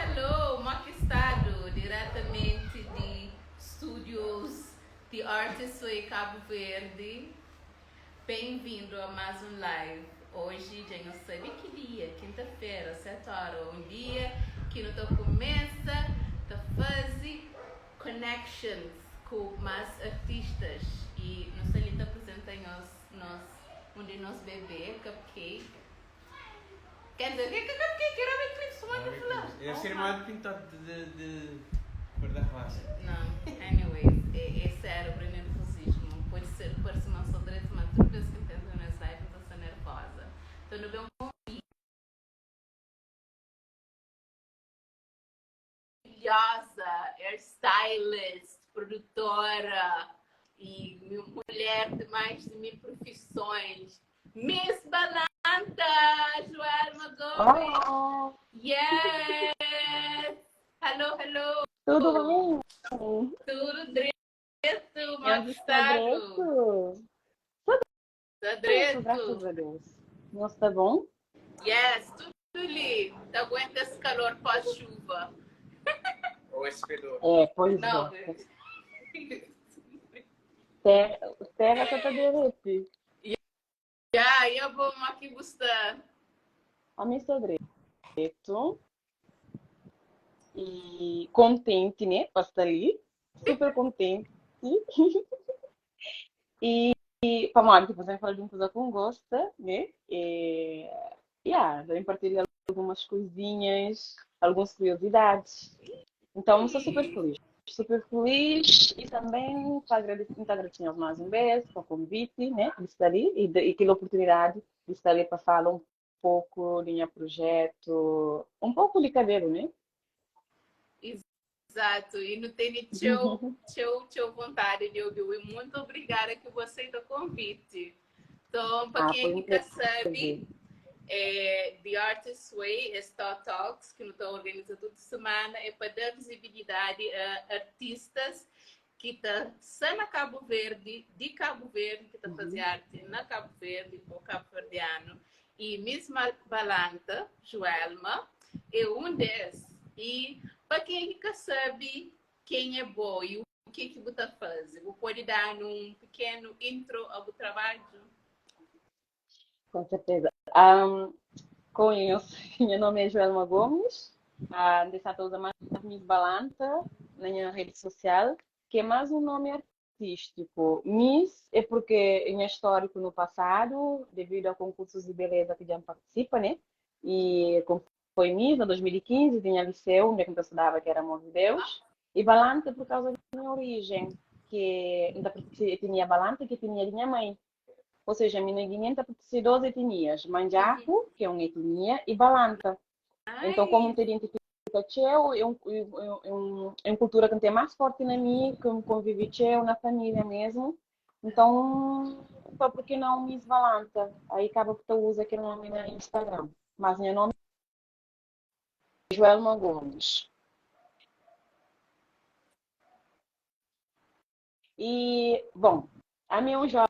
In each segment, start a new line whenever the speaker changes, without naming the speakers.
Hello, mo ki stadu? Diretamenti di studios di Artist Way Cabo Verde. Bem-vindo a mais um live. Hoje dja nhos sabe ki dia, kinta-fera, 7 hora, um dia ki nu ta kumesa ta faze connections ku más artistas e nu sta li ta apresenta nhos nos um di nos bebê, Cupcake. Quer dizer, que cupcake? Era bem clipe, suma que fla.
Deve ser mais pintado de cor da rosa.
Não, anyways, é cérebro e nervosismo. Pode ser, parece uma só direito, mas toda vez que eu tento nas lives, eu estou nervosa. Então, não bem maravilhosa, hairstylist, produtora e mulher de mais de 1000 profissões. Miss Balanta, Joelma Gomes.
Olá,
Yes! Hello, hello!
tudo bem?
Tudo direito,
Eu
como
estou
estado?
direito.
Tá
Tudo, graças
direito?
a Deus. Não está bom?
Yes, tudo ali. Aguenta esse calor pós-chuva.
Ou esse fedor.
É, pois
Não.
é. Terra, terra que está direito.
Yeah, eu vou aqui gostar.
A mim está direito. E contente, né? Para estar ali. Super contente. E para mim, tipo, sempre falo de uma coisa com gosto, né? E, yeah, também partilho algumas coisinhas, algumas curiosidades. Então, sou super feliz. Super feliz e também para agradecer, muito agradecer mais um vez pelo convite, né? De estar ali e pela oportunidade de estar ali para falar um pouco do meu projeto, um pouco de cabelo, né?
Exato, e não tem teu, teu, teu vontade de ouvir. E muito obrigada que você do convite. Então, para quem
Foi um
nunca
prazer.
sabe, The Artist Way, este Talks, que nós organiza toda semana, é para dar visibilidade a artistas que estão tá na Cabo Verde, de Cabo Verde, que estão tá fazendo arte na Cabo Verde ou cabo-verdiano. E Miss Balanta, Joelma, é um desses. E para quem nunca sabe quem é boa e o que que você faz, você pode dar um pequeno intro ao trabalho?
Com certeza. Conheço, meu nome é Joelma Gomes, dessa usa mais Miss Balanta na minha rede social, que é mais um nome artístico. Miss é porque em histórico no passado, devido a concursos de beleza que já participa, né? E foi Miss em 2015, tinha liceu, onde é que eu estudava, que era Amor de Deus. E Balanta por causa da minha origem, que tinha Balanta que tinha de minha mãe. Ou seja, a minha guiné está por 12 etnias. Manjaco, que é uma etnia, e Balanta. Então, como te identifica tcheu, é uma cultura que tem mais forte na mim, que eu convive tcheu, na família mesmo. Então, só porque não Miss Balanta? Aí acaba que tu usa aquele nome no Instagram. Mas meu nome é Joelma Gomes. E, bom, a minha é um jovem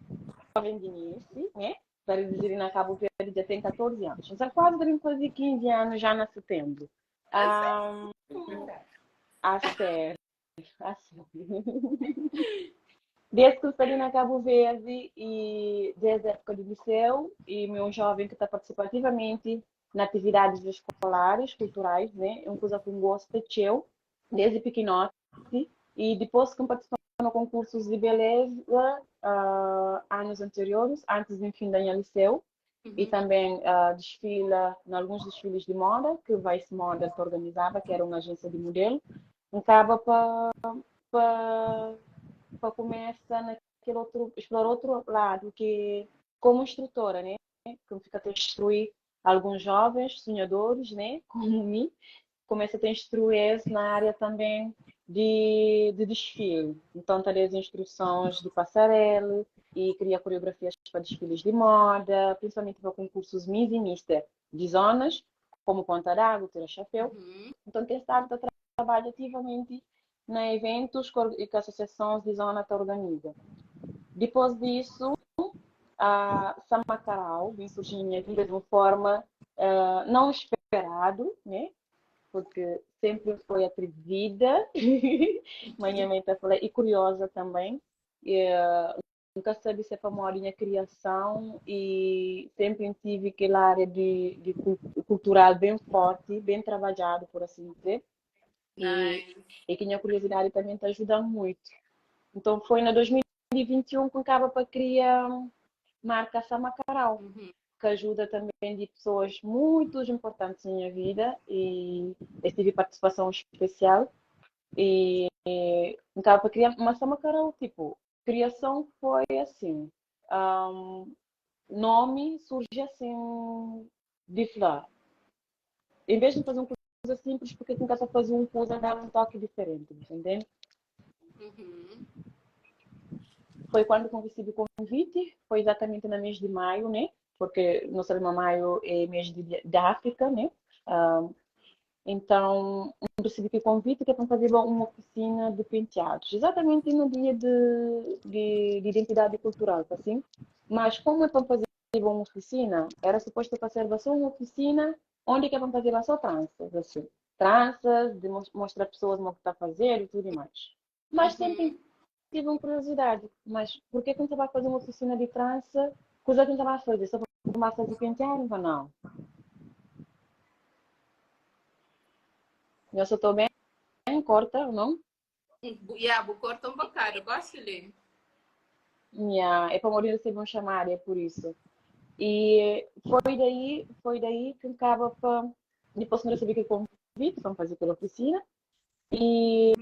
guineense, né? Para dizer, na Cabo Verde já tem 14 anos. Já quase tem fazer 15 anos já na setembro. A sério. A sério. Desde que eu estou na Cabo Verde e desde a época do liceu, e meu jovem que está participando ativamente nas atividades escolares, culturais, né? É uma coisa que eu gosto de desde pequenote. E depois que eu participei no concursos de beleza, anos anteriores, antes de fim da minha liceu, e também desfila em alguns desfiles de moda, que o Vice Model que organizava, que era uma agência de modelo, acaba pa começar naquele outro, explorar outro lado, que como instrutora, né? Que fica a instruir alguns jovens sonhadores, né? Como mim, começa a instruir na área também de desfile. Então, tá ali as instruções de passarela e cria coreografias para desfiles de moda, principalmente para concursos Miss e Mister de zonas, como Ponta d'Água, Tira Chapéu. Então, tem estado a trabalhar ativamente em eventos que associações de zona te organizam. Depois disso, a Samacarau vem surgindo na minha vida de uma forma não esperado, né? porque sempre foi atrevida, mas minha mãe tá falando, e curiosa também. E, nunca sabe se é pamodi nha criação e sempre tive aquela área de cultural bem forte, bem trabalhado, por assim dizer. E,
Nice.
e que minha curiosidade também está ajudando muito. Então foi na 2021 que acaba para criar marca Samacarau, que ajuda também de pessoas muito importantes na minha vida e eu tive participação especial e acaba para criar uma Samacarau, tipo, criação foi assim, nome surge assim de flor. Em vez de fazer uma coisa simples, porque tu nunca fazer uma coisa dar um toque diferente, entende? Foi quando eu recebi o convite, foi exatamente no mês de maio, né? Porque nós sabemos maio é mês da África, né? Então, eu recebi o convite que é para fazer uma oficina de penteados, exatamente no dia de identidade cultural, assim. Mas como é para fazer uma oficina, era suposto para ser só uma oficina onde que é para fazer só tranças, assim. Tranças, de mostrar pessoas como é que está a fazer e tudo mais. Mas sempre tive uma curiosidade, mas por que que não estava a fazer uma oficina de trança? Coisa que não estava a fazer, só para fazer penteado ou não? Eu só estou bem, corta, não?
Yeah, vou cortar um bocado, gosto de
Yeah, é para morrer receber um chamado, é por isso. E foi daí que acaba para depois não recebi aquele convite para fazer pela oficina e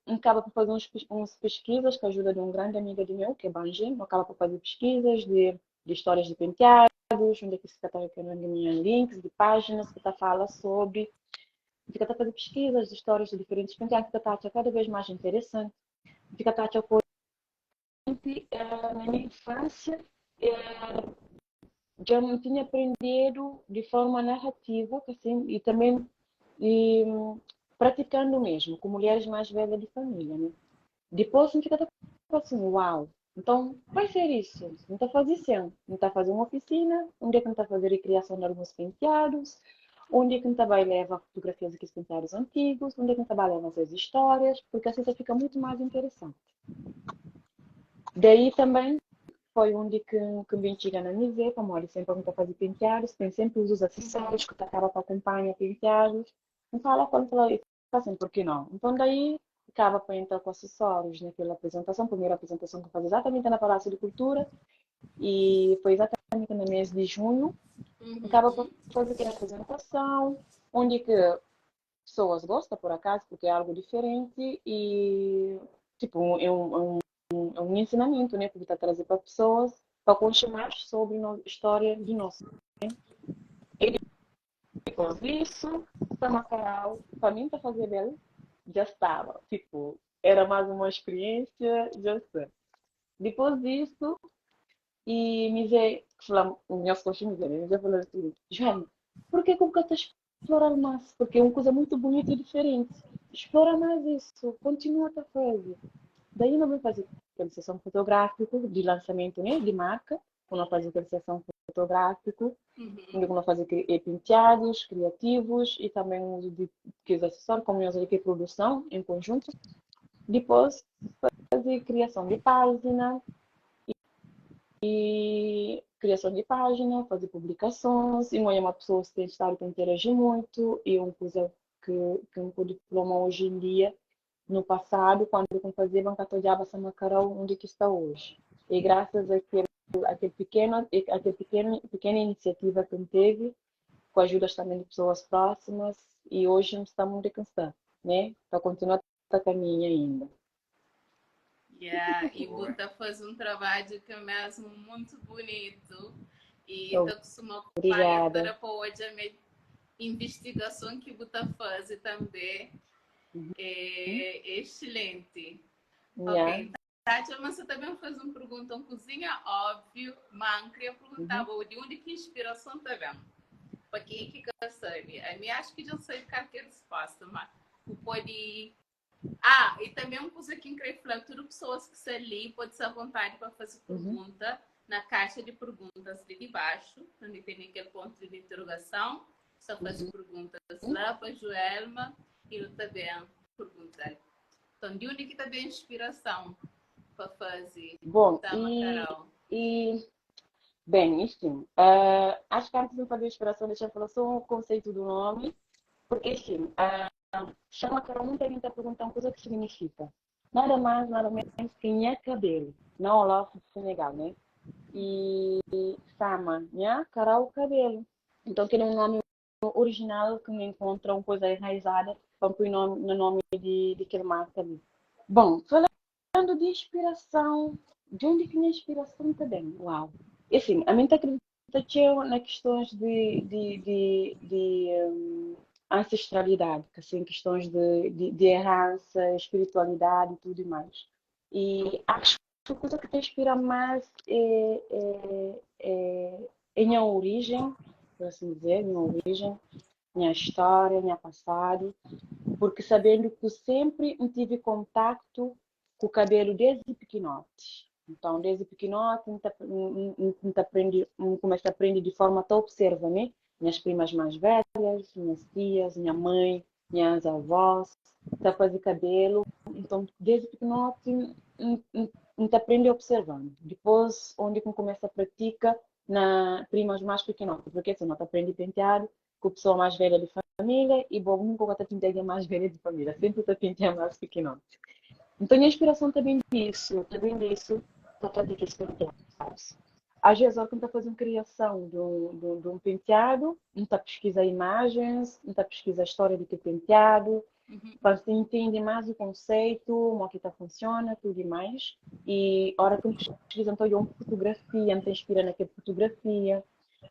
acaba para fazer uns pesquisas com a ajuda de um grande amigo de meu, que é Banji, acaba para fazer pesquisas de histórias de penteados, onde é que se está querendo links de páginas que tá fala sobre, fica a fazer pesquisas de histórias de diferentes penteados, que tá cada vez mais interessante, fica a na minha infância, já não tinha aprendido de forma narrativa, assim, e também e, praticando mesmo, com mulheres mais velhas de família, né? Depois a gente fica assim, uau, então vai ser isso, não está fazendo isso, não está fazendo uma oficina, onde é que não está fazendo a criação de alguns penteados, onde é que não está vai levar fotografias aqui penteados antigos, onde é que não está vai levar essas histórias, porque assim fica muito mais interessante. Daí também foi onde que me chega na Nizé, como olha, sempre muito a fazer penteados, tem sempre os acessórios que acaba para acompanhar penteados. Não fala quando fala, assim, por que não? Então daí acaba para entrar com acessórios naquela apresentação, primeira apresentação que eu fiz exatamente na Palácio de Cultura, e foi exatamente no mês de junho. Acaba para fazer aquela apresentação, onde que pessoas gostam, por acaso, porque é algo diferente e, tipo, é um ensinamento, né, que está trazer para pessoas, para conhecer mais sobre a história de nosso. Né? E depois disso, Samacarau, para mim, para fazer bem, já estava, tipo, era mais uma experiência, já sei. Depois disso, e me dizia, meus coxos me diziam, me falou assim, Joana, por que que nunca te explorar mais? Porque é uma coisa muito bonita e diferente. Explora mais isso, continua a fazer. Daí não vou fazer aquela sessão fotográfica de lançamento, né, de marca, quando eu fazer aquela sessão fotográfica, onde eu fazer penteados, criativos e também uso de que os acessórios, como eu uso de produção em conjunto. Depois fazer criação de página e criação de página, fazer publicações, e não é uma pessoa que tem estado para interagir muito, e uma coisa que um diploma hoje em dia, no passado, quando eu fazia banca olhava Samacarau, onde que está hoje. E graças àquele pequeno, àquele pequeno, pequena iniciativa que eu teve, com a ajuda também de pessoas próximas, e hoje estamos onde que está, né? Para continuar a caminho ainda.
Yeah, e Buta faz um trabalho que é mesmo muito bonito e tá costuma
Obrigada.
para hoje a minha investigação que Buta faz também é excelente. Ok, Tati, mas você também fez uma pergunta, uma cozinha óbvio, mas queria perguntar de onde que inspiração tá vendo? Para quem que sabe, a mim acho que já sei qualquer resposta, mas pode. Ah, e também uma coisa que eu queria falar, tudo pessoas que estão ali pode ser à vontade para fazer pergunta na caixa de perguntas ali de baixo, onde tem aquele ponto de interrogação. Sta faze perguntas lá pa Joelma e nu ta ben pergunta-l. Então, di undi ki ta ben inspirason pa faze
Bom,
Sama
e,
Carau?
e bem, enfim, acho que antes de fazer a inspiração, deixa eu falar só o conceito do nome, porque assim, chama Carau, muita gente está perguntando coisa que significa. Nada mais, nada menos que nha cabelo, na Wolof de Senegal, né? E Sama, nha Carau cabelo. Então, aquele é um nome original que não encontra uma coisa enraizada para pôr nome, no nome de aquele marca ali. Bom, falando de inspiração, de onde que minha inspiração também? Uau! E assim, a mim tá acredita que eu na questões de ancestralidade, que assim, questões de herança, espiritualidade e tudo e mais. E acho que a coisa que te inspira mais é minha origem, por assim dizer, minha origem, minha história, meu passado, porque sabendo que sempre tive contato com o cabelo desde pequenote. Então, desde pequenote, aprendi, comecei a aprender de forma tão observa, né? Minhas primas mais velhas, minhas tias, minha mãe, minhas avós, tá fazer cabelo. Então, desde pequenote, aprendi observando. Depois, onde eu começo a praticar, na primas mais pequenotas, porque assim, não aprendi penteado com a pessoa mais velha de família e bom, nunca vou pentear mais velha de família, sempre estou penteando mais pequenote. Então, a inspiração também disso, para fazer esses penteados. Às vezes, quando está fazendo criação de um penteado, não está pesquisa imagens, não está pesquisa a história de que penteado, para se entender mais o conceito, como é que tá funciona, tudo e mais. E a hora que eu pesquisa, então, eu uma fotografia, me inspira naquela fotografia,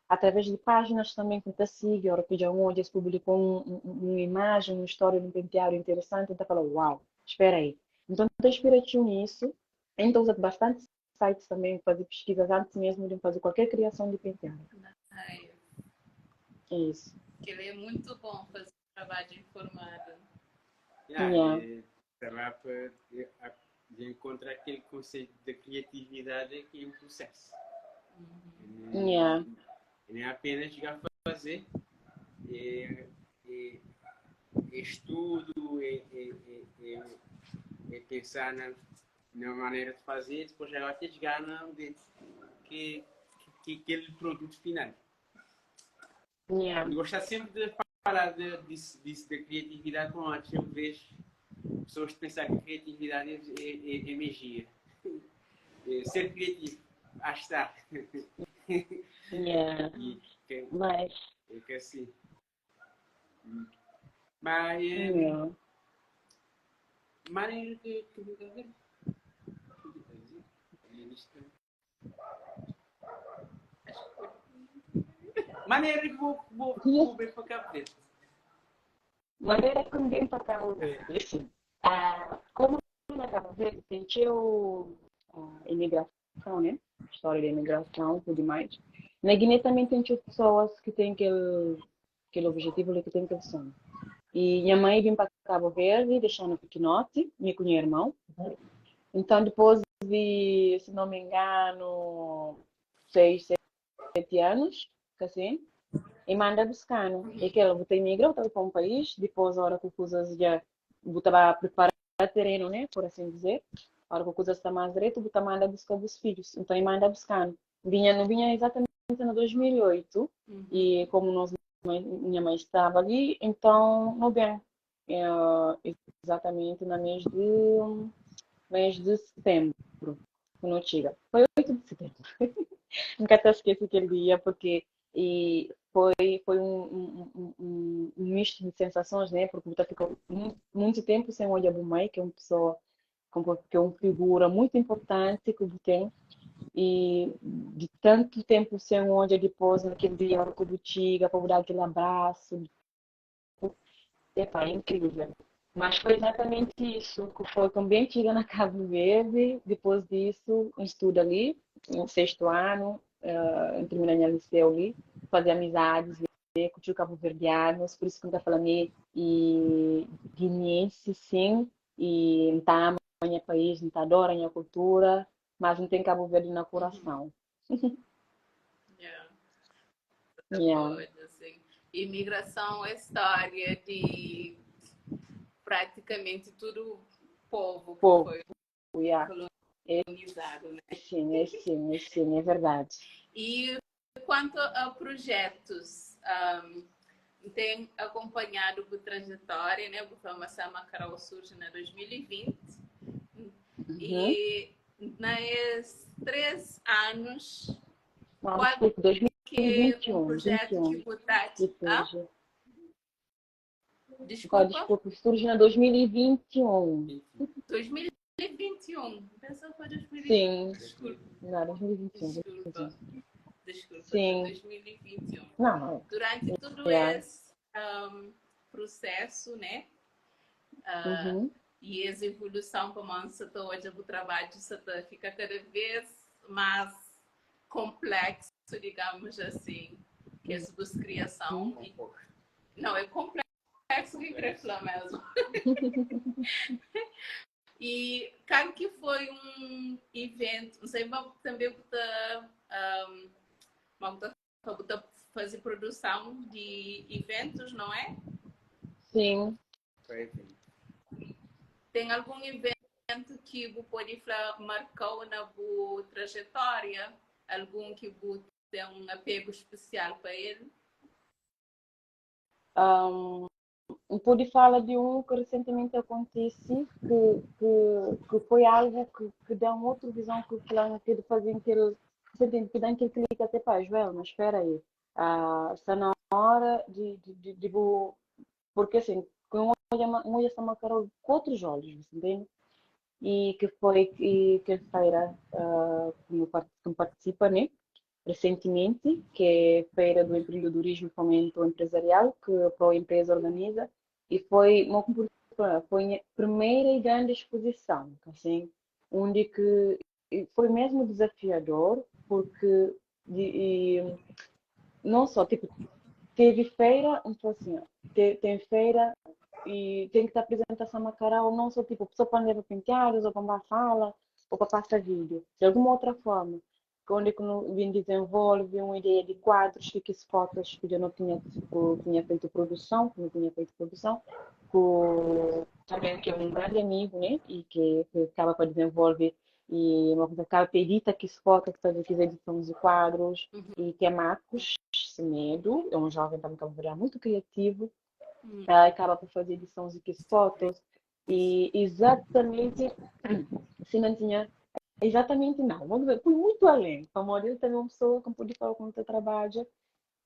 através de páginas também que te sigue, a hora que já um onde publicou uma imagem, uma história de um penteado interessante, então fala, uau, espera aí. Então, te inspira nisso. Então, usa bastante sites também, fazer pesquisas antes mesmo de fazer qualquer criação de penteado.
Nice.
É isso.
Que ele é muito bom fazer trabalho informado.
Yeah,
Yeah.
É, para de encontrar aquele conceito de criatividade que é um processo. Não é apenas chegar a fazer, é estudo, é pensar na maneira de fazer, depois agora até chegar na de, que aquele produto final. Eu gosto sempre de falar disso, da criatividade, como antes eu vejo pessoas pensar que criatividade é magia. É ser criativo, acho que está. E que,
Mas,
é que assim. Mas, maneira que eu ver.
Acho que foi.
Maneira que vou ver para Cabo Verde.
Maneira que vem para Cabo Verde, assim, como na Cabo Verde tem a imigração, né? História da imigração e tudo mais. Na Guiné também tem pessoas que têm aquele objetivo, que têm aquele sonho. E minha mãe vem para Cabo Verde, deixando o pequenote, me com meu irmão. Então, depois de, se não me engano, 6, 7 anos, assim, e manda buscar. E que ela botou imigra, para um país, depois, a hora que coisas já botava preparar terreno, né, por assim dizer. A hora que a coisa está mais direito, bota manda buscar os filhos. Então, e manda buscar. Vinha, não vinha exatamente no 2008, e como nós, minha mãe estava ali, então, não bem. É, exatamente no mês de setembro, não chega. Foi 8 de setembro. Nunca te esqueço aquele dia, porque e foi um misto de sensações, né? Porque você ficou muito, muito tempo sem olhar a mãe, que é uma pessoa, que é uma figura muito importante que você tem. E de tanto tempo sem olhar depois, naquele dia, que eu chega, para dar aquele abraço. Epa, é incrível. Mas foi exatamente isso, que foi também chega na Cabo Verde, depois disso, um estudo ali, no sexto ano, terminei minha liceu ali, fazer amizades, com os cabo-verdianos, por isso que eu estou falando e guineense, sim, e não tá meu país, não tá adora a minha cultura, mas não tem Cabo Verde no coração.
Yeah. Pode, assim. Imigrason é stória di praticamente tudu povu ki
Povu,
foi
yeah. É
colonizado, né?
sim, é sim, é sim, é verdade.
E quanto a projetos, tem acompanhado a trajetória, né? Bu formação Macarau surge na 2020 e nesses 3 anos,
Não,
qual
desculpe,
que é um
2021,
projeto que
21
bu tá
que
ah?
surge.
Desculpa?
Desculpa, surge em 2021.
2021. Pensou que foi 2021.
Sim.
Desculpa.
Não, 2021.
Desculpa. Desculpa,
Sim.
2021.
Não, não.
Durante todo esse processo, né? E essa evolução para a você hoje o trabalho você fica cada vez mais complexo, digamos assim, que essa criação. Não, é complexo que cresce lá mesmo. E qual que foi um evento, não sei, mas também botar fazer produção de eventos, não é?
Sim.
Tem algum evento que você pode falar marcou na boa trajetória? Algum que você tem um apego especial para ele?
Pude falar de um que recentemente acontece, que foi algo que dá uma outra visão que o fulano que fazer aquele, você entende, que dá aquele clique até para Joel, mas espera aí, está na hora de porque assim, com olha essa Macarau com outros olhos, você entende? E que foi e que a feira que participa, né? Recentemente, que é a Feira do Empreendedorismo e Fomento Empresarial, que a Pro Empresa organiza, e foi uma foi a primeira e grande exposição, assim, onde que foi mesmo desafiador, porque e não só, tipo, teve feira, então assim, tem feira e tem que estar apresentação Macarau, não só tipo, só para levar penteados, ou para fala, ou para passar vídeo, de alguma outra forma. Onde que no, vim desenvolve uma ideia de quadros, que quis fotos que eu não tinha, tipo, tinha feito produção, não tinha feito produção, com, também que é um grande amigo, né? E que acaba para desenvolver e uma coisa acaba edita que fotos, que faz aqui edições de quadros, e que é Marcos Semedo, é um jovem também cabo-verdiano muito criativo, acaba por fazer edições de que fotos, e exatamente se não tinha. Exatamente não, vamos ver, fui muito além. A Maurício também é uma pessoa que pude falar com o trabalho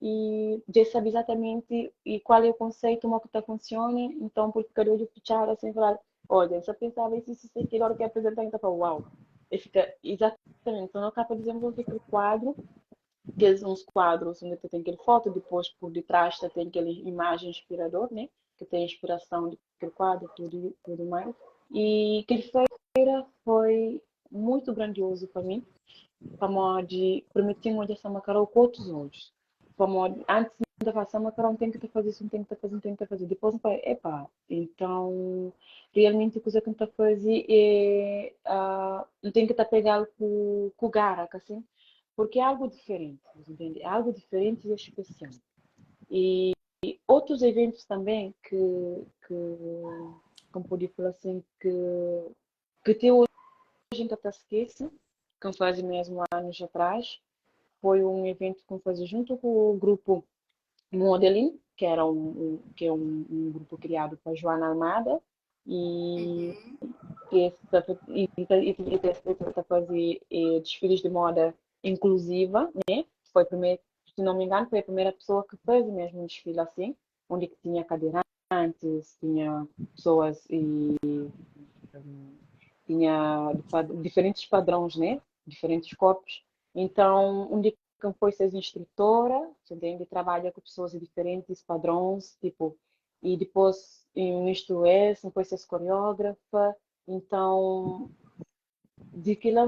e já sabe exatamente e qual é o conceito, como é que tá funciona, então por ficar olho fechado assim, falar, olha, eu só pensava isso, isso, isso, aquilo, hora que apresentar, então falo, uau. E fica, exatamente, então não acaba desenvolver aquele quadro, que é uns quadros onde tem aquele foto, depois por detrás tem aquela imagem inspiradora, né? Que tem a inspiração daquele quadro, tudo, tudo mais. E aquele feira foi muito grandioso para mim, para modo de permitir olhar essa Macarau com outros olhos. Para modo, antes de fazer Macarau, tem que fazer isso, tem que fazer, tem que fazer. Depois, eu epa, então, realmente, a coisa que eu estou a fazer é, não tem que estar pegado com gara, assim, porque é algo diferente, entende? É algo diferente e especial. E outros eventos também que como podia falar assim, que até hoje a gente até esquece, que faz mesmo anos atrás, foi um evento que eu fazia junto com o grupo Modeling, que era que é um grupo criado por Joana Almada, e esse e fazer desfiles de moda inclusiva, né? Foi primeiro, se não me engano, foi a primeira pessoa que fez mesmo um desfile assim, onde que tinha cadeirantes, tinha pessoas e tinha diferentes padrões, né? Diferentes corpos. Então, onde que foi ser instrutora, entende? Trabalha com pessoas de diferentes padrões, tipo, e depois isto é, depois ser coreógrafa. Então, de que lá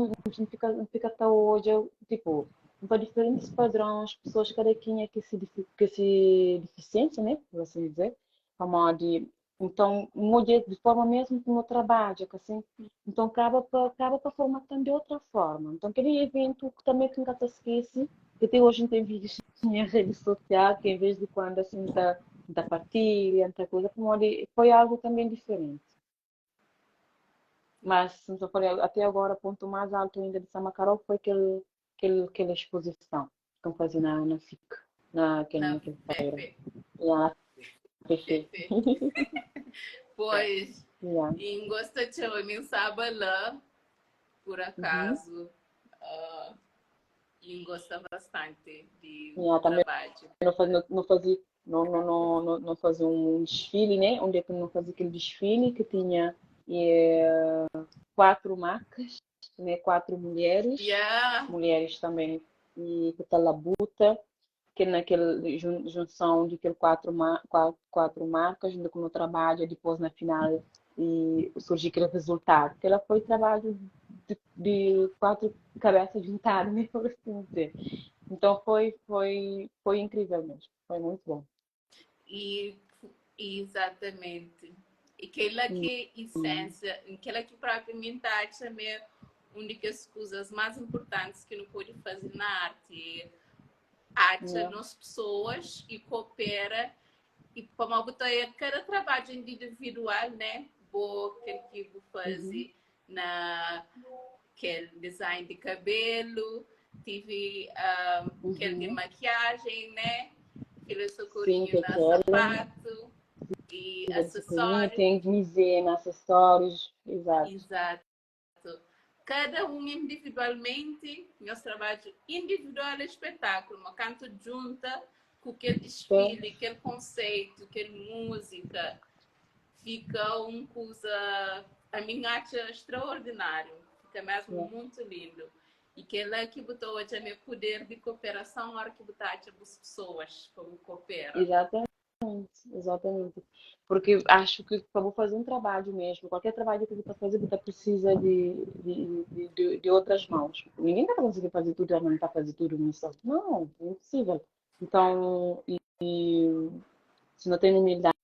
fica até hoje, tipo, para diferentes padrões, pessoas cada quem que se deficiência, né? Por assim dizer, como de então, muda de forma mesmo como eu trabalho, assim, então acaba para formatando de outra forma. Então, aquele evento que também que nunca te esquece, Que até hoje não tem vídeos na minha rede social, que em vez de quando assim tá, tá partilha, tá coisa, foi algo também diferente. Mas, como eu falei, até agora, o ponto mais alto ainda de Samacarol foi aquele, aquele, aquela exposição que eu fazia na FIC, naquele,
Na
naquele feira.
Pepe.
Yeah, Pepe.
Pepe. Pois,
Yeah.
e gosta de eu sabe lá, por acaso, e gosta bastante de
Yeah, também
trabalho.
não fazia, não, não fazia, não, não, não, não, não fazia um desfile, né? Onde é que não fazia aquele desfile que tinha quatro marcas, né? Quatro mulheres, mulheres também, e que tá labuta, que naquele junção de aquele quatro marcas, onde como trabalho, depois na final e surgiu aquele resultado. Que ela foi trabalho de quatro cabeças juntadas, né? Por assim dizer. Então foi incrível mesmo, foi muito bom.
E exatamente. E aquela que essência, aquela que propriamente acha mesmo uma das coisas mais importantes que não pode fazer na arte. Acha nas pessoas e coopera e como botar cada trabalho individual, né? Boa que que vou fazer na aquele design de cabelo, tive aquele de maquiagem, né? Aquele
Sim,
socorrinho
que
na
quero.
sapato e
Socorrinho,
acessório.
tem miséria, acessórios, exato.
Exato. Cada um individualmente, nosso trabalho individual é espetáculo, mas canto junta com aquele desfile, aquele conceito, aquele música, fica uma coisa, a minha acha extraordinário, fica mesmo muito lindo. E que ela que botou hoje é meu poder de cooperação, a hora que botou as pessoas como coopera.
Exatamente, exatamente. Porque acho que para fazer um trabalho mesmo, qualquer trabalho que você está fazendo, você precisa de outras mãos. Ninguém está conseguindo fazer tudo, não está fazendo tudo nisso. Não, é impossível. Então, e se não tem humildade,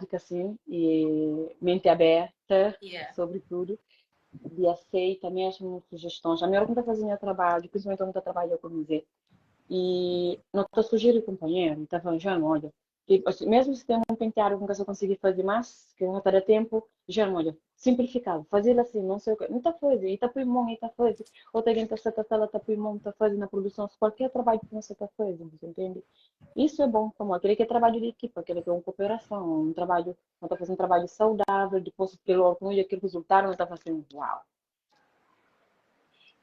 que assim, e mente aberta, sobretudo, de aceita mesmo sugestões. A melhor que está fazendo trabalho, principalmente quando está trabalhando com dizer, e não está sugerindo companheiro, está falando, já olha, tipo, assim, mesmo se tem um penteado que nunca conseguir fazer mais, que não está tempo, já olha, simplificado, fazer assim, não sei o que, não está fazendo, e está por mão, e está fazendo, outra gente está está está por mão, está fazendo na produção, qualquer trabalho que você está fazendo, você entende? Isso é bom, como aquele que é trabalho de equipa, aquele que é uma cooperação, um trabalho, não está fazendo um trabalho saudável, depois pelo aquele resultado, não está fazendo, uau.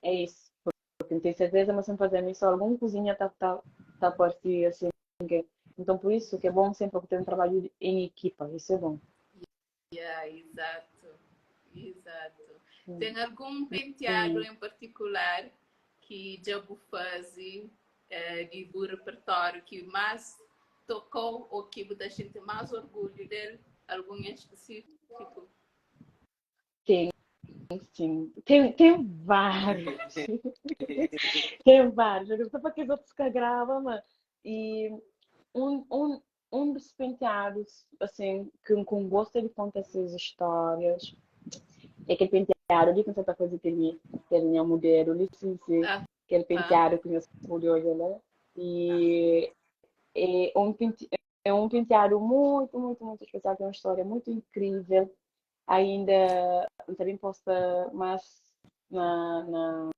É isso, porque não tenho certeza, mas sem fazer isso, alguma cozinha está tá, tá por si, assim, que... Então, por isso que é bom sempre ter um trabalho em equipa, isso é bom.
Yeah, exato, exato. Tem algum penteado em particular que já faz de um repertório que mais tocou ou que você sente mais orgulho dele? Algum em específico?
Tem, sim. Tem vários. Tem vários. Só para que os outros que gravam, mas... E um dos penteados, assim, que com gosto ele conta essas histórias, é aquele penteado ali que você tá fazendo aquele minha modelo, ali, sim, sim, aquele penteado que meu olhou, né? E é um penteado muito, muito, muito especial, tem uma história muito incrível. Ainda também posta mais na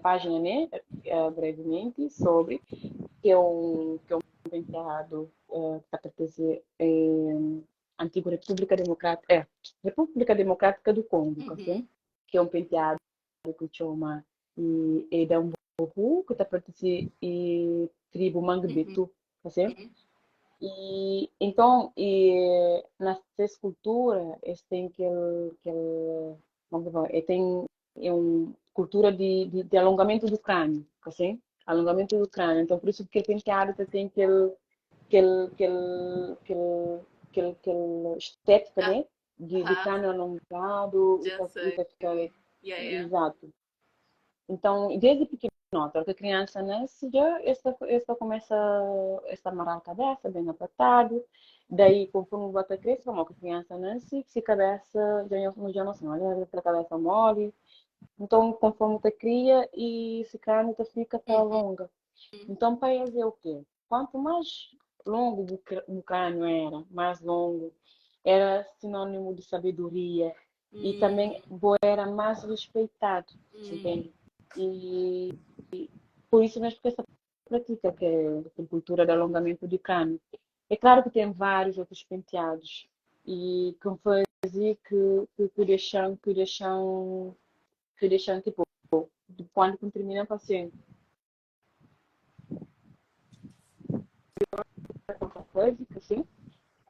página, né? Brevemente, sobre, que é um penteado que pertence à antiga República Democrática, República Democrática do Congo, assim, que é um penteado que chama e é da Mbohu, que pertence à tribo Mangbetu, assim. E então, e, na cultura, eles têm aquele, vamos ver, eles têm é uma cultura de alongamento do crânio, assim? Alongamento do crânio. Então, por isso que o penteado tem aquele estética, né? De crânio alongado e
Já
tá,
sei.
e tá ficar
Yeah.
Exato. Então, desde pequenota, que a criança nasce, já esta começa a amarrar a cabeça, bem apertado. Daí, conforme vai crescer, como a criança nasce, se a cabeça já não se olha, a cabeça mole. Então, conforme te cria e se crânio te fica tá longa. Então, pa es é o quê? Quanto mais longo bu crânio era, mais longo, era sinónimo de sabedoria e também bo era mais respeitado, entende? E por isso mesmo que essa pratica, que é a cultura de alongamento de crânio. É claro que tem vários outros penteados e que fazem que deixam tipo, quando termina o paciente assim.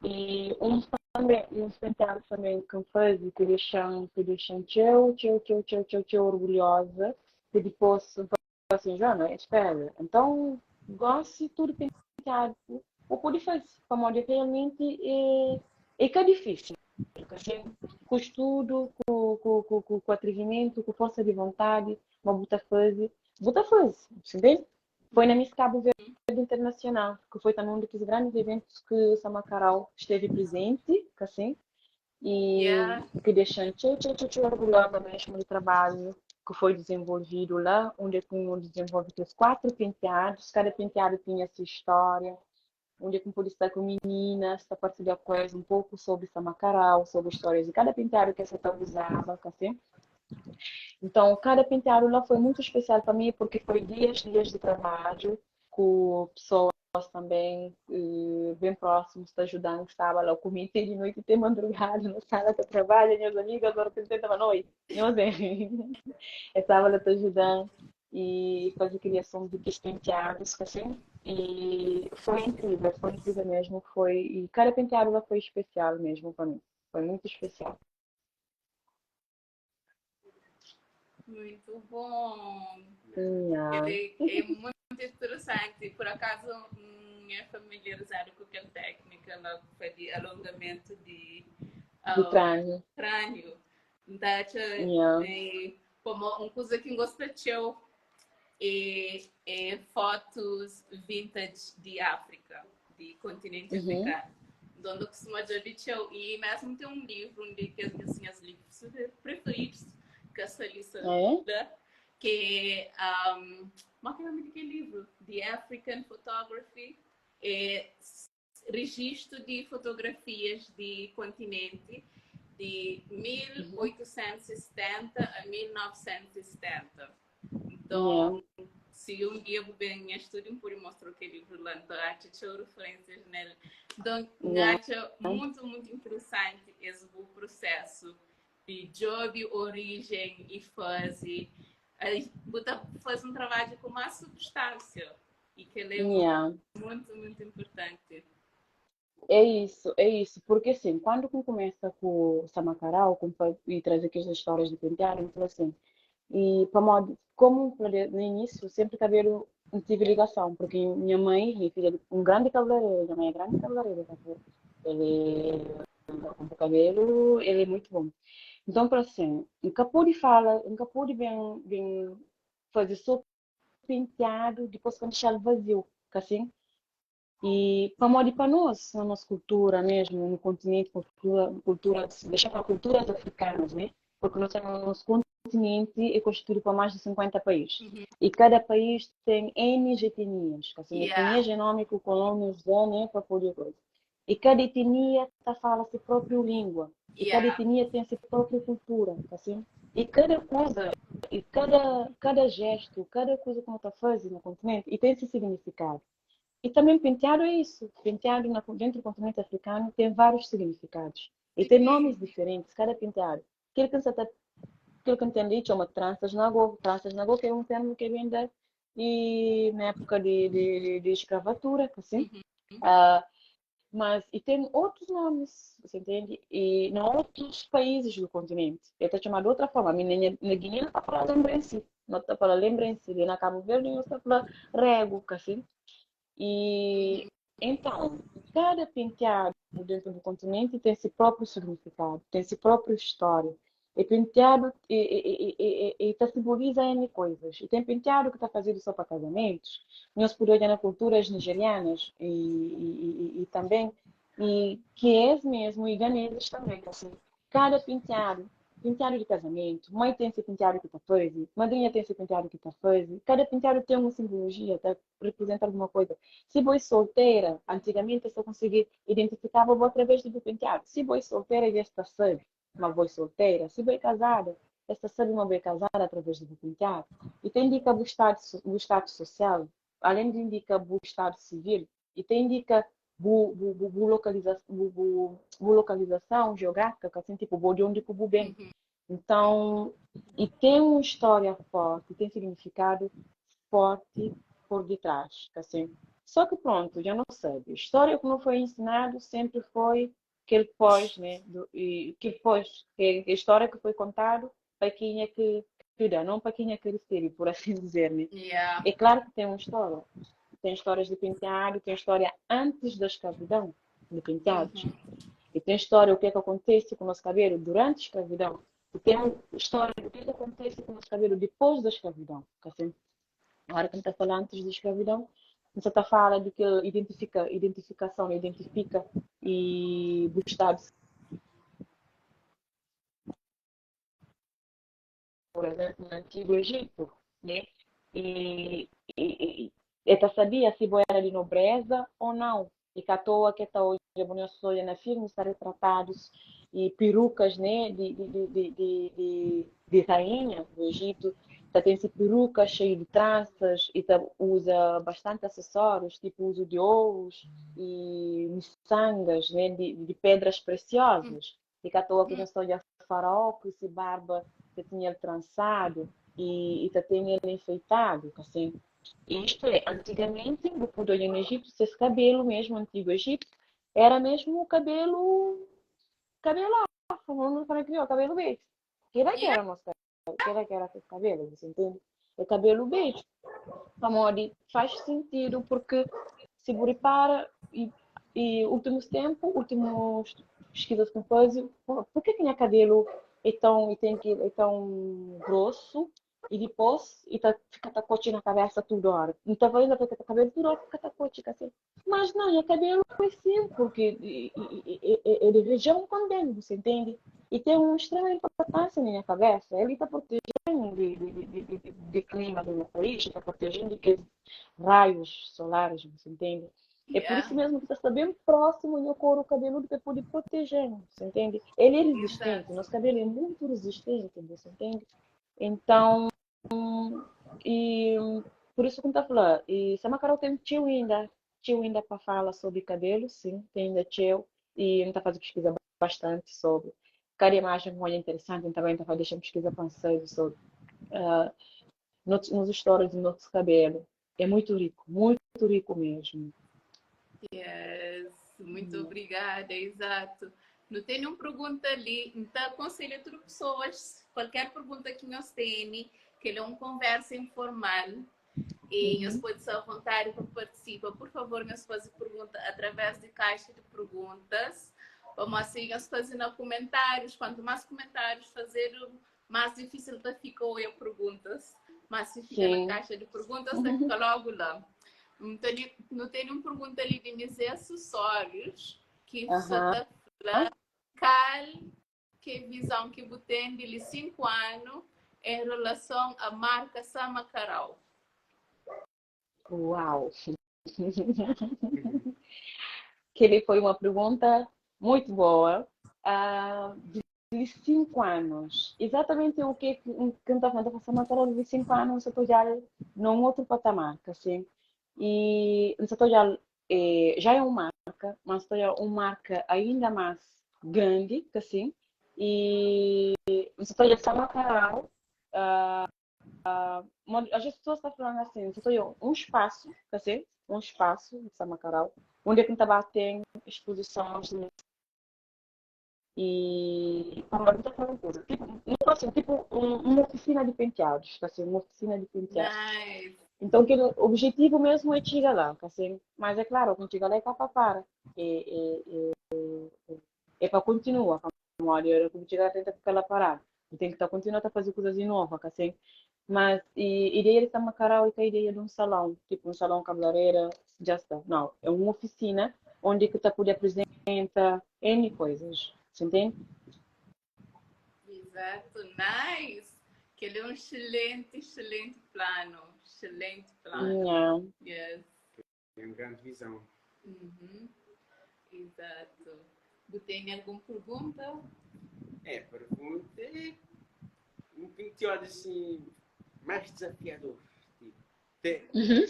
E uns também, uns penteados também que fazem que deixam tcheu, tcheu, tcheu, tcheu, tcheu, tcheu orgulhosa, que depois assim, Joana, espera, então gosto de tudo penteado, o pode fazer, como realmente é que é difícil. Porque assim, com estudo, com atrevimento, com força de vontade, uma buta fazer, buta fazer, entende? Foi na Miss Cabo Verde Internacional, que foi também um dos grandes eventos que o Samacarau esteve presente, assim, e que deixou tchê, tchê, tchê, tchê, orgulhosa mesmo do trabalho que foi desenvolvido lá, onde tinham desenvolvido os 4 penteados, cada penteado tinha sua história, onde eu pude estar com meninas, para partilhar coisas um pouco sobre Samacarau, sobre histórias de cada penteado que essa usava, assim. Então, cada penteado lá foi muito especial para mim, porque foi dias, dias de trabalho, com pessoas também bem próximos, te ajudando, estava lá comigo de noite e madrugada na sala de trabalho, minhas amigas, agora que tentava noite, não sei. Estava lá te ajudando e fazer criação de penteados, assim. E foi incrível mesmo, foi, e cada penteado lá foi especial mesmo para mim, foi muito especial.
Muito bom. É muito interessante. Por acaso, é familiarizado com aquela técnica lá de alongamento de
do crânio.
Crânio. Então, como uma coisa que gosta de é fotos vintage de África, de continente africano. Onde costuma de e mesmo tem um livro onde que as minhas livros preferidos, que é essa lista, que como é que é o nome daquele livro? The African Photography, é registro de fotografias de continente de 1870 a 1970. Então, se um dia eu ver em estúdio, por mostrar aquele livro lá, então acho que referências nele. Então, acho muito, muito interessante esse processo de job, origem e fase. Faz um trabalho com mais substância e que ele é muito, muito importante.
É isso. Porque assim, quando começa com o Samacarau e traz aqui as histórias de penteado, então assim, e para modo, como no início, sempre cabelo não tive ligação, porque minha mãe, minha filha, um grande cabeleireiro, minha mãe é grande cabeleireira, ele com o cabelo, ele é muito bom. Então, para assim, nunca pude falar, nunca pude bem fazer só penteado, depois quando deixar vazio, assim. E para modo para nós, na nossa cultura mesmo, no continente, cultura, deixar para culturas africanas, né? Porque nós temos nosso continente é constituído por mais de 50 países. E cada país tem N etnias, assim, etnia genômica, colônias, né, para poder coisa. E cada etnia tá fala sua própria língua. E cada etnia tem sua própria cultura, assim. E cada coisa, e cada gesto, cada coisa que está fazendo no continente, e tem esse significado. E também penteado é isso. Penteado dentro do continente africano tem vários significados. E tem nomes diferentes, cada penteado. Aquilo que você aquilo que entendi chama tranças nagô. Tranças nagô que é um termo que vem da, e na época de escravatura, assim. Mas, e tem outros nomes, você entende? E em outros países do continente. Ele está chamado de outra forma. Na Guiné não está falando lembrança. Não está falando lembrança. Na Cabo Verde não está falando rego, assim. E então, cada penteado dentro do continente tem seu próprio significado, tem sua própria história. E penteado e simboliza N coisas. E tem penteado que está fazendo só para casamentos. Nós podemos olhar nas culturas nigerianas e também, e que é mesmo, e ganeses também. Assim, cada penteado Penteadu di kazamentu, mai ten se penteadu ki ta faze, madrinha ten se penteadu ki ta faze. Kada penteadu ten un simbologia, ta reprezenta alguma koza. Si bo é soltera, antigamenti es ta konsigi identifikaba bo através di bu penteadu. Si bo é soltera dja es ta sabe ma bo é soltera. Si bo é kazada, es ta sabe ma bo é kazada através di bu penteadu. I ta indika bu bu status sosial, alén di indika bu stadu sivil, i ta indika bu bu bu bu lokaliza bu bu bu lokalizason jeográfika, asin tipo bo di undi ku bu ben. Então, e ten un história forti, ten signifikadu forti por detrás, asin. Só ki pronto, dja no sabe, história ku no foi ensinadu sempre foi kel pós, né, do, e, kel pós, que a história que foi contado pa kenha que que da, não pa kenha que recebe, por assim dizer, né? É claro que tem uma história. Tem histórias de penteado, tem história antes da escravidão de penteados. E tem história o que é que acontece com o nosso cabelo durante a escravidão. E tem história do que é que acontece com o nosso cabelo depois da escravidão. Assim, na hora que a gente está falando antes da escravidão, a gente está falando de que identifica, identificação, identifica e buscar por exemplo, no Antigo Egito, né? E, e, e, e ta sabia se bo era de nobreza ou não. E que à toa que tá hoje, a sonha na filme, está retratados e perucas, né, de rainha do Egito. Tá tem esse peruca cheio de tranças e tá, usa bastante acessórios, tipo uso de ouros e miçangas, né, de pedras preciosas. E que à toa que já olha faraó que se barba que tinha ele trançado e tá tem ele enfeitado, assim. Isto é, antigamente, o poder no Egito, esse cabelo mesmo, antigo Egito, era mesmo o cabelo, cabelo afro, vamos falar que cabelo beijo. Que era que era o nosso cabelo, que era que era aquele cabelo, você entende? O cabelo beijo. Pamodi faz sentido porque se repara e últimos tempos, últimos pesquisas que eu faço, por que que minha cabelo é tão, e tem que, é tão grosso e depois e tá, fica tacote na cabeça toda hora. Não tá vendo porque tá cabelo toda hora fica tacote assim. Mas não, meu cabelo é sim, porque é de região também, você entende? E tem uma extrema importância na minha cabeça. Ele está protegendo de clima do meu país, está protegendo de que raios solares, você entende? É por isso mesmo que está bem próximo ao couro cabeludo para poder proteger, você entende? Ele é resistente, nosso cabelo é muito resistente, você entende? Então, e por isso que eu estou falando, e Samacarau tem tio ainda para falar sobre cabelo, sim, tem ainda tio, e está fazendo pesquisa bastante sobre. Cada imagem muito interessante, também está fazendo pesquisa francesa sobre nos histórias do nosso cabelo. É muito rico mesmo.
Yes, muito obrigada, exato. Não tem nenhuma pergunta ali, então aconselho a todas as pessoas, qualquer pergunta que nós tenham, que ele é uma conversa informal e nós pode ser à vontade para participar. Por favor, nós fazer pergunta através de caixa de perguntas. Vamos assim, nós fazendo comentários. Quanto mais comentários fazer, mais difícil tá fica a perguntas. Mas se fica na caixa de perguntas, tá fica logo lá. Então, não tem uma pergunta ali de mis acessórios que só tá falando qual que visão que você tem de 5 anos em relação à marca Samacarau?
Uau! Que ele foi uma pergunta muito boa. De 5 anos. Exatamente o que que está falando, Samacarau de 5 anos, eu estou já num outro patamar, assim. E estou já, já é uma marca, mas estou já uma marca ainda mais grande, assim. E estou já Samacarau, as pessoas estão falando assim, estou um espaço, assim, um espaço de Samacarau, onde é que também tem exposições e muita coisa. Tipo, não assim, tipo uma oficina de penteados, assim, uma oficina de penteados.
Nice.
Então, que o objetivo mesmo é chegar lá, assim, mas é claro, quando chega lá é para para. É para continuar, olha, quando chegar tenta ficar lá parado. Tem que estar continuando a fazer coisas novas, assim. Mas e, ideia de Samacarau é a ideia de um salão, tipo um salão cabeleireira, já está. Não, é uma oficina onde que tá poder apresenta N coisas, você entende?
Exato, nice! Kel é un excelente, excelente plano, excelente plano.
Yeah.
Yes.
Tem un grande visão.
Uhum. Exato. Bu tene algun pergunta?
É, pergunta é um penteado assim mais desafiador. Tipo, te,
Uhum.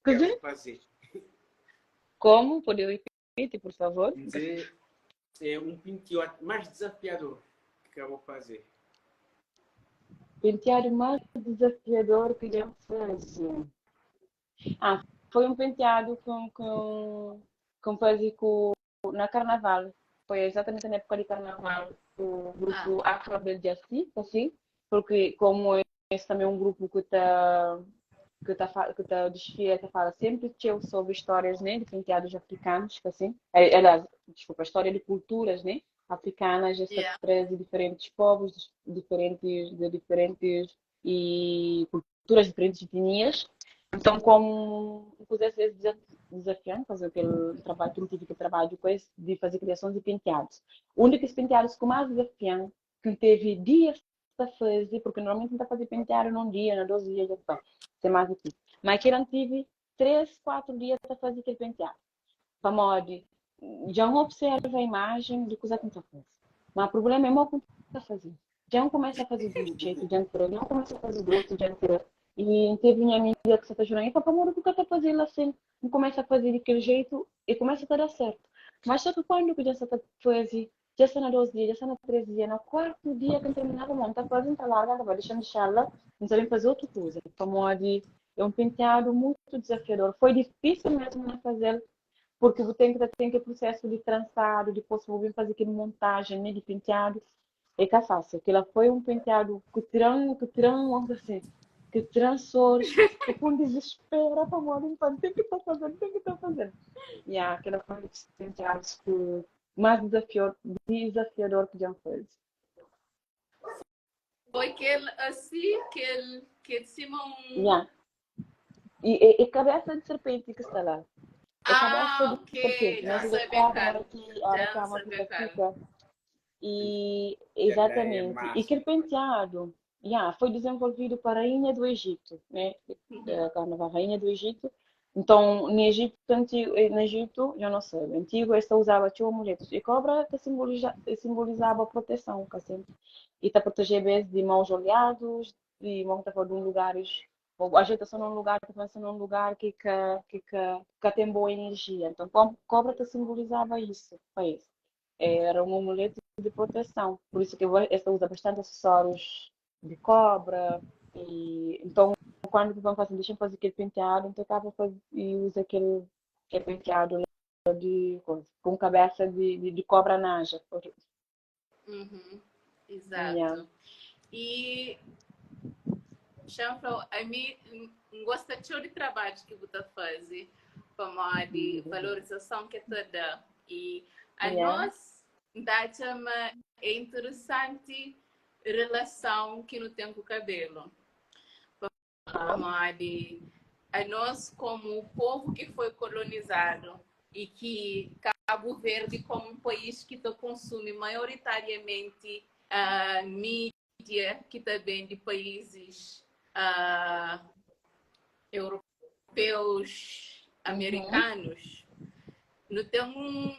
quero fazer.
Como? Pode repetir, por favor?
Dizer, é um penteado mais desafiador que eu vou fazer.
Penteado mais desafiador que já fiz. Ah, foi um penteado com fazer com, na carnaval. Foi exatamente na época de carnaval, o grupo ah. Afro Belgiaci, assim, porque como esse também é um grupo que está que tá, que tá desfila, que fala sempre sobre histórias, né, de penteados africanos, assim, aliás, desculpa, história de culturas, né, africanas, essa yeah. traz diferentes povos, diferentes, de diferentes e culturas, diferentes etnias. Então, como pudesse ser desafiante fazer aquele trabalho, que eu tive que trabalho depois de fazer criações de penteados. O único penteados com mais desafiante que teve dias para fazer, porque normalmente não está fazer penteado num dia, na 12 dias, já está. É mais difícil. Mas que eu tive 3, 4 dias para fazer aquele penteado. Para modo, já não observa a imagem do que você está fazendo. Mas o problema é o que está fazendo. Já não começa a fazer de um jeito, já não começa a fazer do outro, já não E teve minha amiga que você está jurando, e papai, amor, o que está fazendo assim? Não começa a fazer daquele jeito e começa a dar certo. Mas só que quando que já está fazendo, já está na 12 dias, já está na 13 dias, no quarto dia que terminava, não está fazendo, está larga, vai deixando deixá-la, não sabem fazer outra coisa. Então, é um penteado muito desafiador. Foi difícil mesmo de fazer, porque você tem que ter aquele processo de trançado, depois vou vir fazer aquele montagem, né, de penteado. É que é fácil. Aquilo foi um penteado que tiram, que tiram, assim, que trançou, que com desespero, para morrer, tem que estar fazendo, tem que estar fazendo. E yeah, aquela foi um dos penteados que mais desafiador, desafiador que já fez.
Foi aquele assim, aquele que de cima um.
Yeah. E, e, e cabeça de serpente que está lá. É
ah,
cabeça de
ok.
serpente.
Já
Mas
sabia,
cobra
cara.
que a
Já
cama
sabia,
fica,
cara.
fica. E,
É
exatamente. E
massa.
aquele penteado, yeah, foi desenvolvido para a rainha do Egito, né?
Uhum.
A rainha do Egito. Então, no Egito antigo, no Egito, eu não sei, antigo, esta usava tinha amuletos. E cobra que simboliza, simbolizava a proteção, que assim, e está proteger bem de maus olhados, de mal tá de um lugares, ou a gente está num lugar, que pensa num lugar que tem boa energia. Então, cobra que simbolizava isso, foi isso. Era um amuleto de proteção. Por isso que esta usa bastante acessórios de cobra. E, então, quando vão fazer, deixam fazer aquele penteado, então acaba faz, e usa aquele, aquele penteado de coisa, com cabeça de cobra naja.
Uhum.
Yeah.
Exato. E, Chanfro, a mim gosta de trabalho que você faz, como de valorização que te dá. E a
Yeah.
nós, dá chama é interessante relação que não tem com o cabelo. Como de a nós como o povo que foi colonizado e que Cabo Verde como um país que te consome maioritariamente a mídia que também de países europeus, americanos, não tem um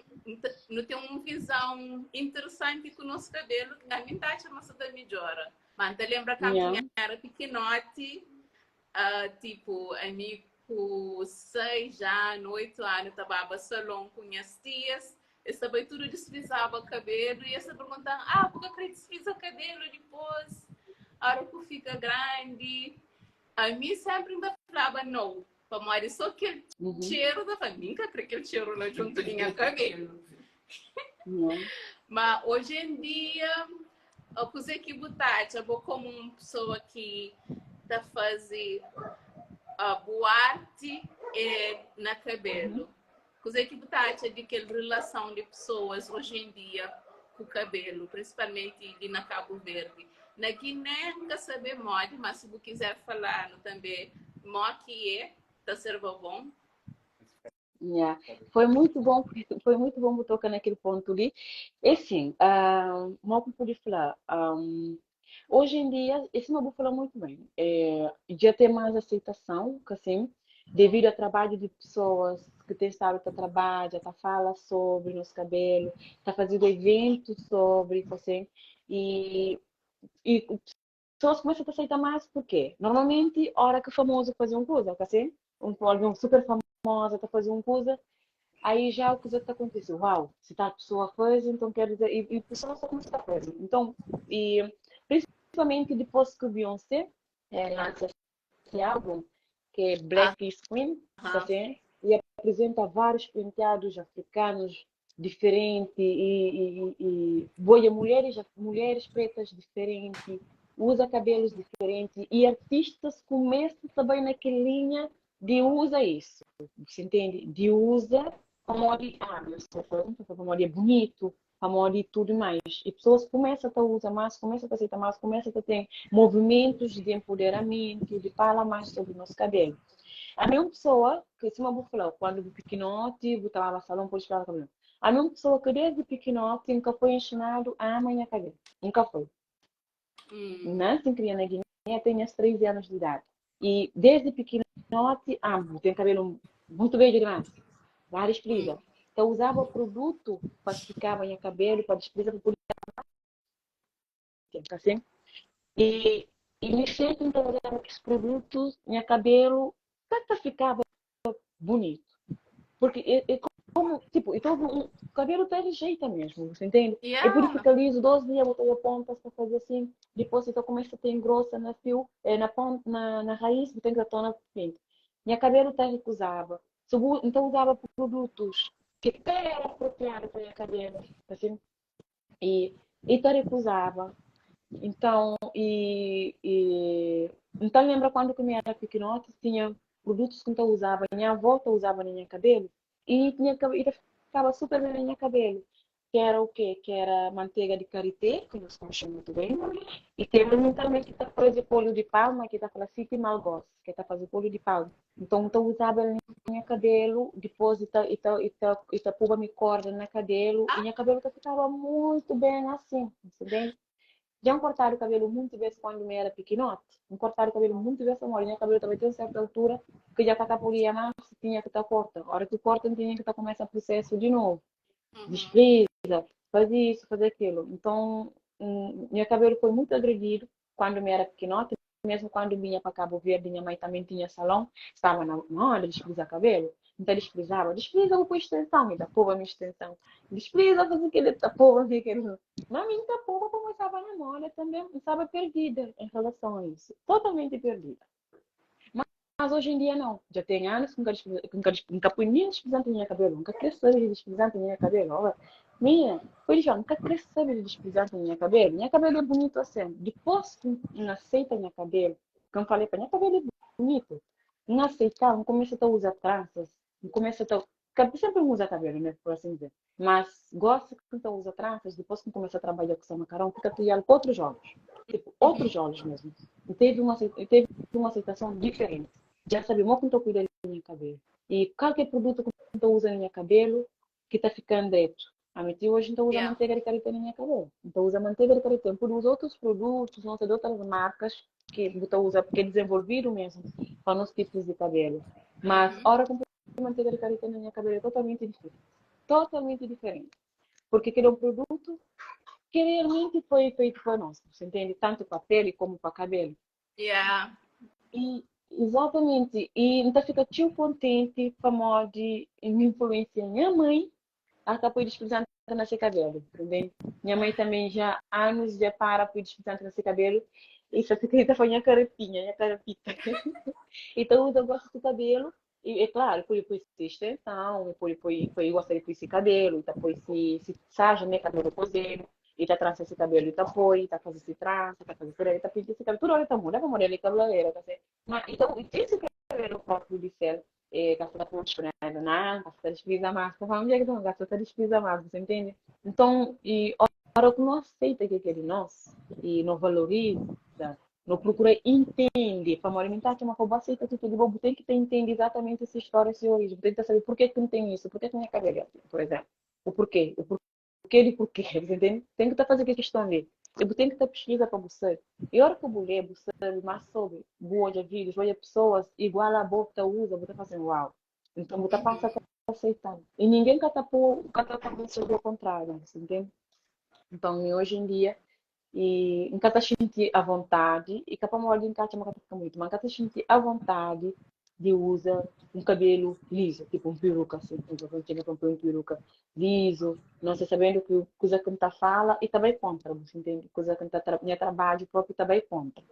não tem uma visão interessante com o nosso cabelo, que a mim tá achando da melhora. Mas te lembra que
Yeah.
era pequenote, tipo, a mim com 6 anos, 8 anos, estava salão com minhas tias, estava tudo desfrizava o cabelo e essa perguntando, ah, por que desfriza o cabelo depois? A hora que fica grande. A mim sempre ainda falava não, para só aquele cheiro da família, aquele cheiro lá junto do meu cabelo. Mas hoje em dia, a coisa que botar, eu como uma pessoa que está fazendo a boa arte é na cabelo. Coisa que botar de aquela relação de pessoas hoje em dia com o cabelo, principalmente ali na Cabo Verde. Na Guiné nunca sabe moda, mas se você quiser falar no também, mó que é, tá serve bom.
Yeah. Foi muito bom, foi muito bom bu toka naquele ponto ali. É assim, mo ku pudi fla, hoje em dia, esse mo bu fala muito bem, é, já tem mais aceitação, que assim, devido ao trabalho de pessoas que têm estado a trabalhar, tá fala sobre nosso cabelo, tá fazendo eventos sobre, assim, e pessoas começam a aceitar mais porque normalmente, hora que famoso faz uma coisa, assim, alguém super famosa tá fazendo uma coisa, aí já o que está acontecendo, uau, se tal pessoa faz, então quer dizer, e pessoas só começam a fazer. Então, e principalmente depois que Beyoncé lança esse álbum, que é Black is Queen, assim, e apresenta vários penteados africanos diferentes e boia mulheres pretas diferentes, usa cabelos diferentes e artistas começam também naquela linha de usa isso, você entende? De usa como de, meu como de bonito, como de tudo mais. E pessoas começam a usar mais, começam a aceitar mais, começam a ter movimentos de empoderamento, de falar mais sobre o nosso cabelo. A mesma pessoa, que se uma falou, quando o pequenote, botava no salão, pode falar cabelo. A mesma pessoa que desde pequenote nunca foi ensinado a amanhar cabelo. Nunca foi. Nasce criança na Guiné, tem 3 anos de idade. E desde pequenote, tem cabelo muito bem demais. Várias prisas. Então usava produto para ficar meu cabelo, para desprisa, para poder assim. E me sempre então usava esses produtos, meu cabelo até ficava bonito. Porque é como, tipo, então o cabelo tem jeito mesmo, você entende? E por isso fica liso, 12 dias botei a ponta para fazer assim, depois então começa a ter engrossa na fio, na ponta, na raiz, tem que torna frente. Meu cabelo até recusava. Então usava produtos que até era apropriado para meu cabelo, assim, e então recusava. Então, então lembra quando que eu era pequenote, tinha produtos que eu usava, minha avó usava no meu cabelo, e tinha e ficava super bem no meu cabelo. Que era o quê? Que era manteiga de karité, que nós conhecemos muito bem, e tem um também que está fazendo óleo de palma, que está falando City Malgos, que está fazendo óleo de palma. Então, eu usava no meu cabelo, depois e tá puba me corda no cabelo, e meu cabelo ficava muito bem assim, entendeu? Já cortaram o cabelo muito vezes quando eu era pequenote. Me cortaram o cabelo muito vezes, amor. Meu cabelo também tem uma certa altura que já tá podia mais, tinha que estar corta. A hora que corta, tinha que tá começa o processo de novo. Despreza, faz isso, faz aquilo. Então, meu cabelo foi muito agredido quando eu era pequenote. Mesmo quando vinha para Cabo Verde, minha mãe também tinha salão, estava na hora de desprezar cabelo. Então, desprezava. Despreza, eu pus extensão, me dá porra minha extensão. Despreza, fazer aquele da porra, aquele. Mas minha porra, como estava na moda também, estava perdida em relação a isso. Totalmente perdida. Mas hoje em dia não. Já tem anos que nunca fui nem desprezante minha cabelo. Nunca quis saber de desprezante minha cabelo. Olha, minha, foi já, nunca quis saber de desprezante minha cabelo. Minha cabelo é bonito assim. Depois que não aceita minha cabelo, que eu falei para minha cabelo é bonito. Não aceitar, não começa a usar tranças, não começa a... Sempre usa cabelo, né? Por assim dizer. Mas gosto que então usa tranças, depois que começa a trabalhar com o seu macarrão, fica criando com outros olhos. Tipo, outros olhos mesmo. E teve uma aceitação diferente. Já sabe, como eu cuido do meu cabelo. E qualquer produto que eu uso no meu cabelo, que está ficando direto. A minha tia hoje então usa manteiga de karité no meu cabelo. Então usa manteiga de karité. Por usa outros produtos, não sei, de outras marcas que você usa, porque é desenvolvido mesmo para os tipos de cabelo. Mas a hora que eu manteiga de karité no meu cabelo é totalmente diferente. Totalmente diferente. Porque aquele é um produto que realmente foi feito para nós, você entende? Tanto para a pele como para o cabelo. E, exatamente. E então fica tão contente para modo de me influenciar minha mãe até foi desprezando nascer cabelo, entendeu? Minha mãe também já há anos já para por desprezando nascer cabelo e só fica foi minha carapinha, minha carapita. Então eu gosto do cabelo e é claro, por por extensão, por por gosta de esse cabelo, então por se saja né cabelo cozeiro, e tá trança esse cabelo e tá põe, tá fazendo esse trança, tá fazendo esse tá pintando esse cabelo, tudo hora tá muda, vamos olhar ali cabeleireira, tá certo? Mas então esse cabelo próprio de ser gasta funcionando, não, gasta despesa mais, vamos ver que não gasta despesa mais, você entende? Então, e a hora que não aceita que é de nós e não valoriza, No prokura intende, pamodi mi ta atxa ma pa bu aseita atitudi bo, bu ten ki ta intende izatamenti si stória, si oriji, bu ten ki ta sabe purke ki N ten isu, purke ki nha kabelu é asin, pur izénplu, o purke, o purke di purke, bu intende? Ten ki ta faze kel kiston li i bu ten ki ta piskiza pa bu sabe. I ora ki bu lé, bu sabe más sobri, bu odja vídius, bu odja pesoas igual a bo ta uza, bu ta fla asin, uau! Nton bu ta pasa ta aseita-l. I ningen ka ta pô, ka ta konvense-u di kontráriu, bu intende? Nton, mi oji en dia, I N ka ta xinti avontadi, i ka pamodi N ka atxa ma ka ta fika bunitu, ma N ka ta xinti avontadi di uza un kabelu lizu, tipu un peruka asin. N ta txiga pa N poi un peruka lizu, não se sabendu ki kuza ki N ta fala i ta bai kontra, bu ntende? Kuza ki N ta, nha trabadju propi ta bai kontra.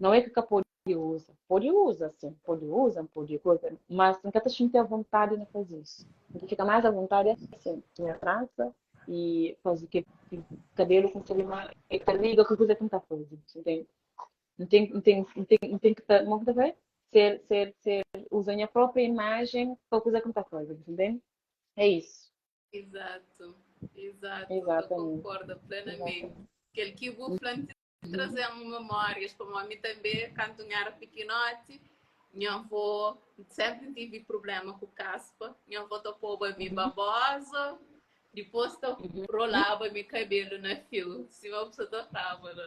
Não é ki ka pode uza, pode uza sin, pode uza, pode kuza, mas N ka ta xinti avontadi na faze isu. N ta fika más avontadi asin, nha transa i faze ke kabelu ku sabe ma e ta liga ku kuza ki N ta faze, entende? N ten, N ten, N ten, N ten ki ta, mo ki ta fla? Ser, ser, ser, uza nha própria imajen pa kuza ki N ta faze, entende? É isu.
Exato, exato, ta
Exatamente.
konkorda plenamente.
Exatamente.
Kel ki bu fla N traze-m memórias, pamodi mi tanbê, kantu N éra pikinoti, nha avó, sénpri N tive prubléma ku kaspa, nha avó ta poba mi babosa, dipôs ta rolaba mi kabelu na fiu, sima bu sta ta flaba la.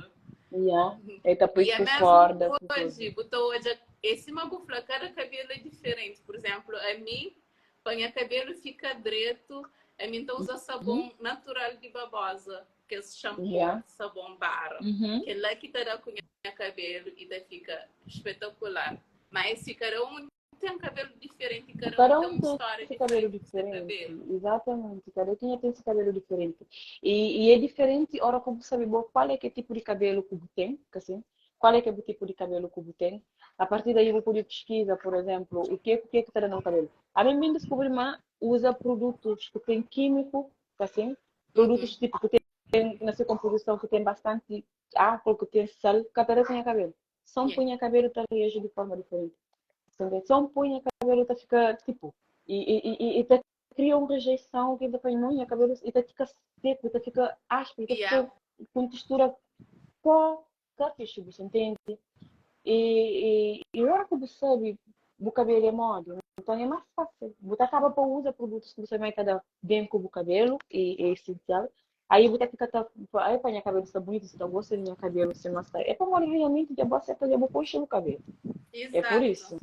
Yeah. El ta poi
I é
ku
mésmu
korda, ku tudu.
oji, bu ta odja, é sima bu fla, kada kabelu é diferenti. Pur izénplu, ami, pa nha kabelu fika dretu, ami N ta uza sabon natural di babosa. kes shampoo,
Yeah.
sabon bara.
Uhum.
Kel-la ki ta da ku nha kabelu i ta fika spetakular. Má é si, kada un ten kabelu diferenti, kada un
Kada
ten
un
un
ten
stória
se kabelu
diferenti ku se
diferenti.
kabelu.
Exatamente, kada kenha ten se kabelu diferenti. I, i é diferenti ora ku bu sabe bo kual é ke tipu di kabelu ku bu ten, ka sin? Kual é ke bu tipu di kabelu ku bu ten. A partir daí bu pudi piskiza, por exemplu, o ke ku ke ki ta da na bu kabelu. Ami N bin diskubri ma uza produtus ku ten kímiku, ka sin? Produtos tipo que tem na sua composição que tem bastante álcool, que tem sal, ka ta da ku nha cabelo. Só um punha cabelo ta reage de forma diferente. Só um punha cabelo ta fica tipo e, e, e, e ta cria uma rejeição que ta fala, não, nha cabelo e ta fica seco, ta fica áspero, ta fica com textura pó, ka fixe, você entende? E, e, e hora que você sabe o cabelo é mole, então é mais fácil. Você acaba para usar produtos que você vai estar bem com o cabelo, e é essencial. Aí você fica, tá, aí para minha cabelo está bonito, você tá gostando do meu cabelo, você não está. É para mole realmente, já você tá, já vou puxar o cabelo. É por
Exato.
isso.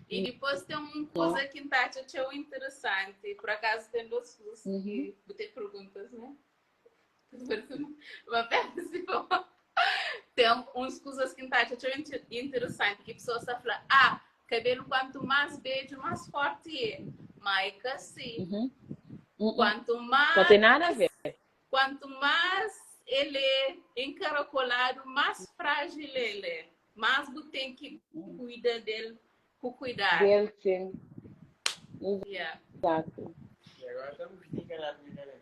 E depois tem uma coisa que tá tchau interessante. Por acaso tem duas coisas que vou ter perguntas, né? Uma perna se Tem umas coisas que tá tchau interessante que pessoas tá falando, ah, cabelo quanto mais beijo, mais forte é. Mas é que assim, quanto mais
Não tem nada a ver.
Quanto mais ele é encaracolado, mais frágil ele é. Mais você tem que cuidar dele com cuidado.
Dele, sim.
Yeah.
Exato.
E agora estamos brincadeira, brincadeira.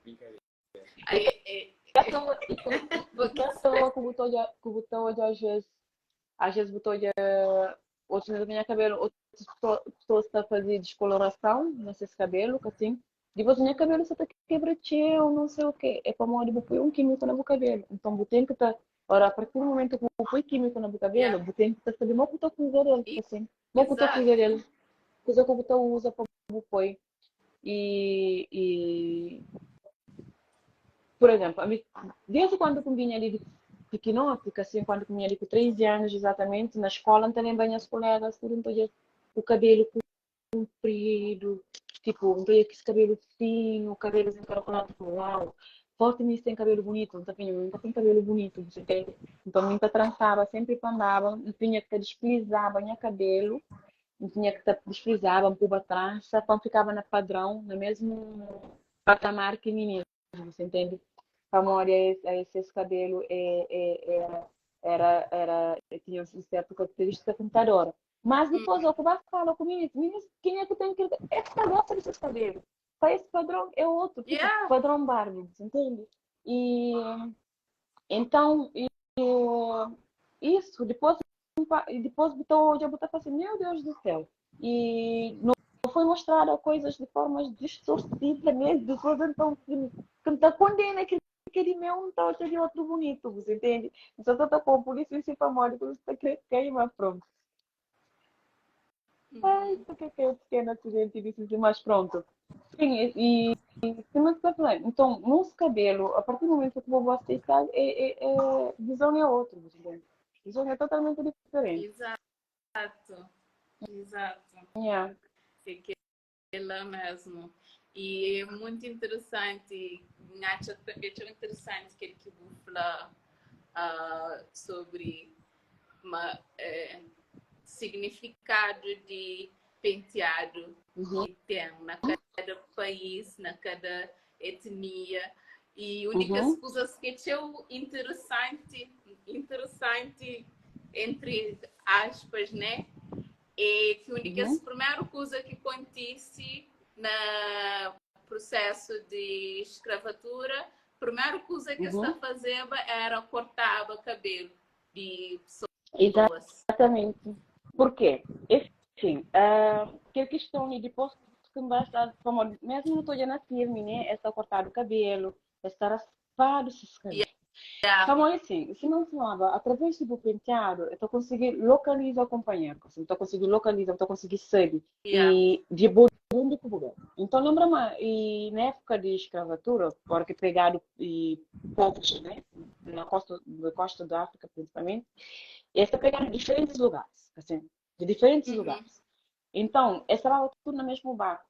Brincadeira.
Aí, é,
Pessoa que botou que botou às vezes botou outros não tinha cabelo, outras pessoas estão a fazer descoloração nesse cabelo, que assim. Depois o meu cabelo só está quebratinho, não sei o quê. É para modo de pôr um químico no meu cabelo. Então, você tem que estar. Ora, a partir do momento que eu pôr químico no meu cabelo, você tem que estar sabendo como que eu cuidar dele, assim. Como que eu cuidar dele. Coisa que você usa para pôr. E, por exemplo, a mim, desde quando eu vinha ali de pequenote, assim, quando eu vinha ali com 13 anos exatamente, na escola, não lembro minhas colegas, tudo, então, o cabelo comprido, tipo, então esse cabelo fino, cabelo encaracolado, tipo, uau, forte me tem cabelo bonito, não tem, nunca tem cabelo bonito, você entende? Então, nunca trançava, sempre andava, não tinha que deslizava meu cabelo, não tinha que deslizava um pouco a trança, então ficava na padrão, no mesmo patamar que menino, você entende? Para esse, esse cabelo é, é, era, era, era, tinha um certo característica tentadora. Mas depois eu falo comigo, meninas, quem é que tem que. É que gosta desses cabelos. Para esse padrão é outro, tipo, padrão Barbie, entende? E então, e, isso, depois, depois botou, já botou assim, meu Deus do céu. E não foi mostrada coisas de formas distorcidas mesmo, depois então, que, que condena aquilo ki é di meu, N ta odja di otru bunitu, bu entende? N sa ta konpo li sin pamodi kuzas ta kre kai, ma prontu. Ai, ta kre kai un pequeno acidente di sin, mas prontu. Sim, e sima N sta fla, nton, nos kabelu, a partir di momentu ki bo aseita-l, é, é, é, vizon é otru, bu entende? Vizon é totalmenti diferenti.
Exato, exato.
Yeah.
É Ela mesmo. E é muito interessante, N atxa tanbe txeu interessante kel ki bu fla sobri ma signifikadu di penteadu ki ten na kada país, na kada etnia. E un di kes kuzas ki é txeu interesanti, interesanti entri aspas, né? É ki un di kes primeru kuza ki kontise na prusésu di skravatura, primeru kuza ki es ta fazeba éra kortaba kabelu di pesoas.
Exatamente. Purkê? É sin, kel kiston li dipôs ki N ba sta, pamodi mésmu nu ta odja na filmi, né, es ta kortadu kabelu, es ta raspadu ses kabelu.
Yeah.
Pamodi asin, si não flaba, através di bu penteadu, el ta konsigi lokaliza kunpanheru, asin, ta konsigi lokaliza, ta konsigi sabe
Yeah.
i di bo di undi ku bu ben. Nton, lenbra ma i na épuka di skravatura, ora ki pegadu i povus, né, na kosta, na kosta di Áfrika prinsipalmenti, es ta pegadu di diferentis lugaris, asin, di diferentis lugaris. Nton, es ta baba tudu na mesmu barku.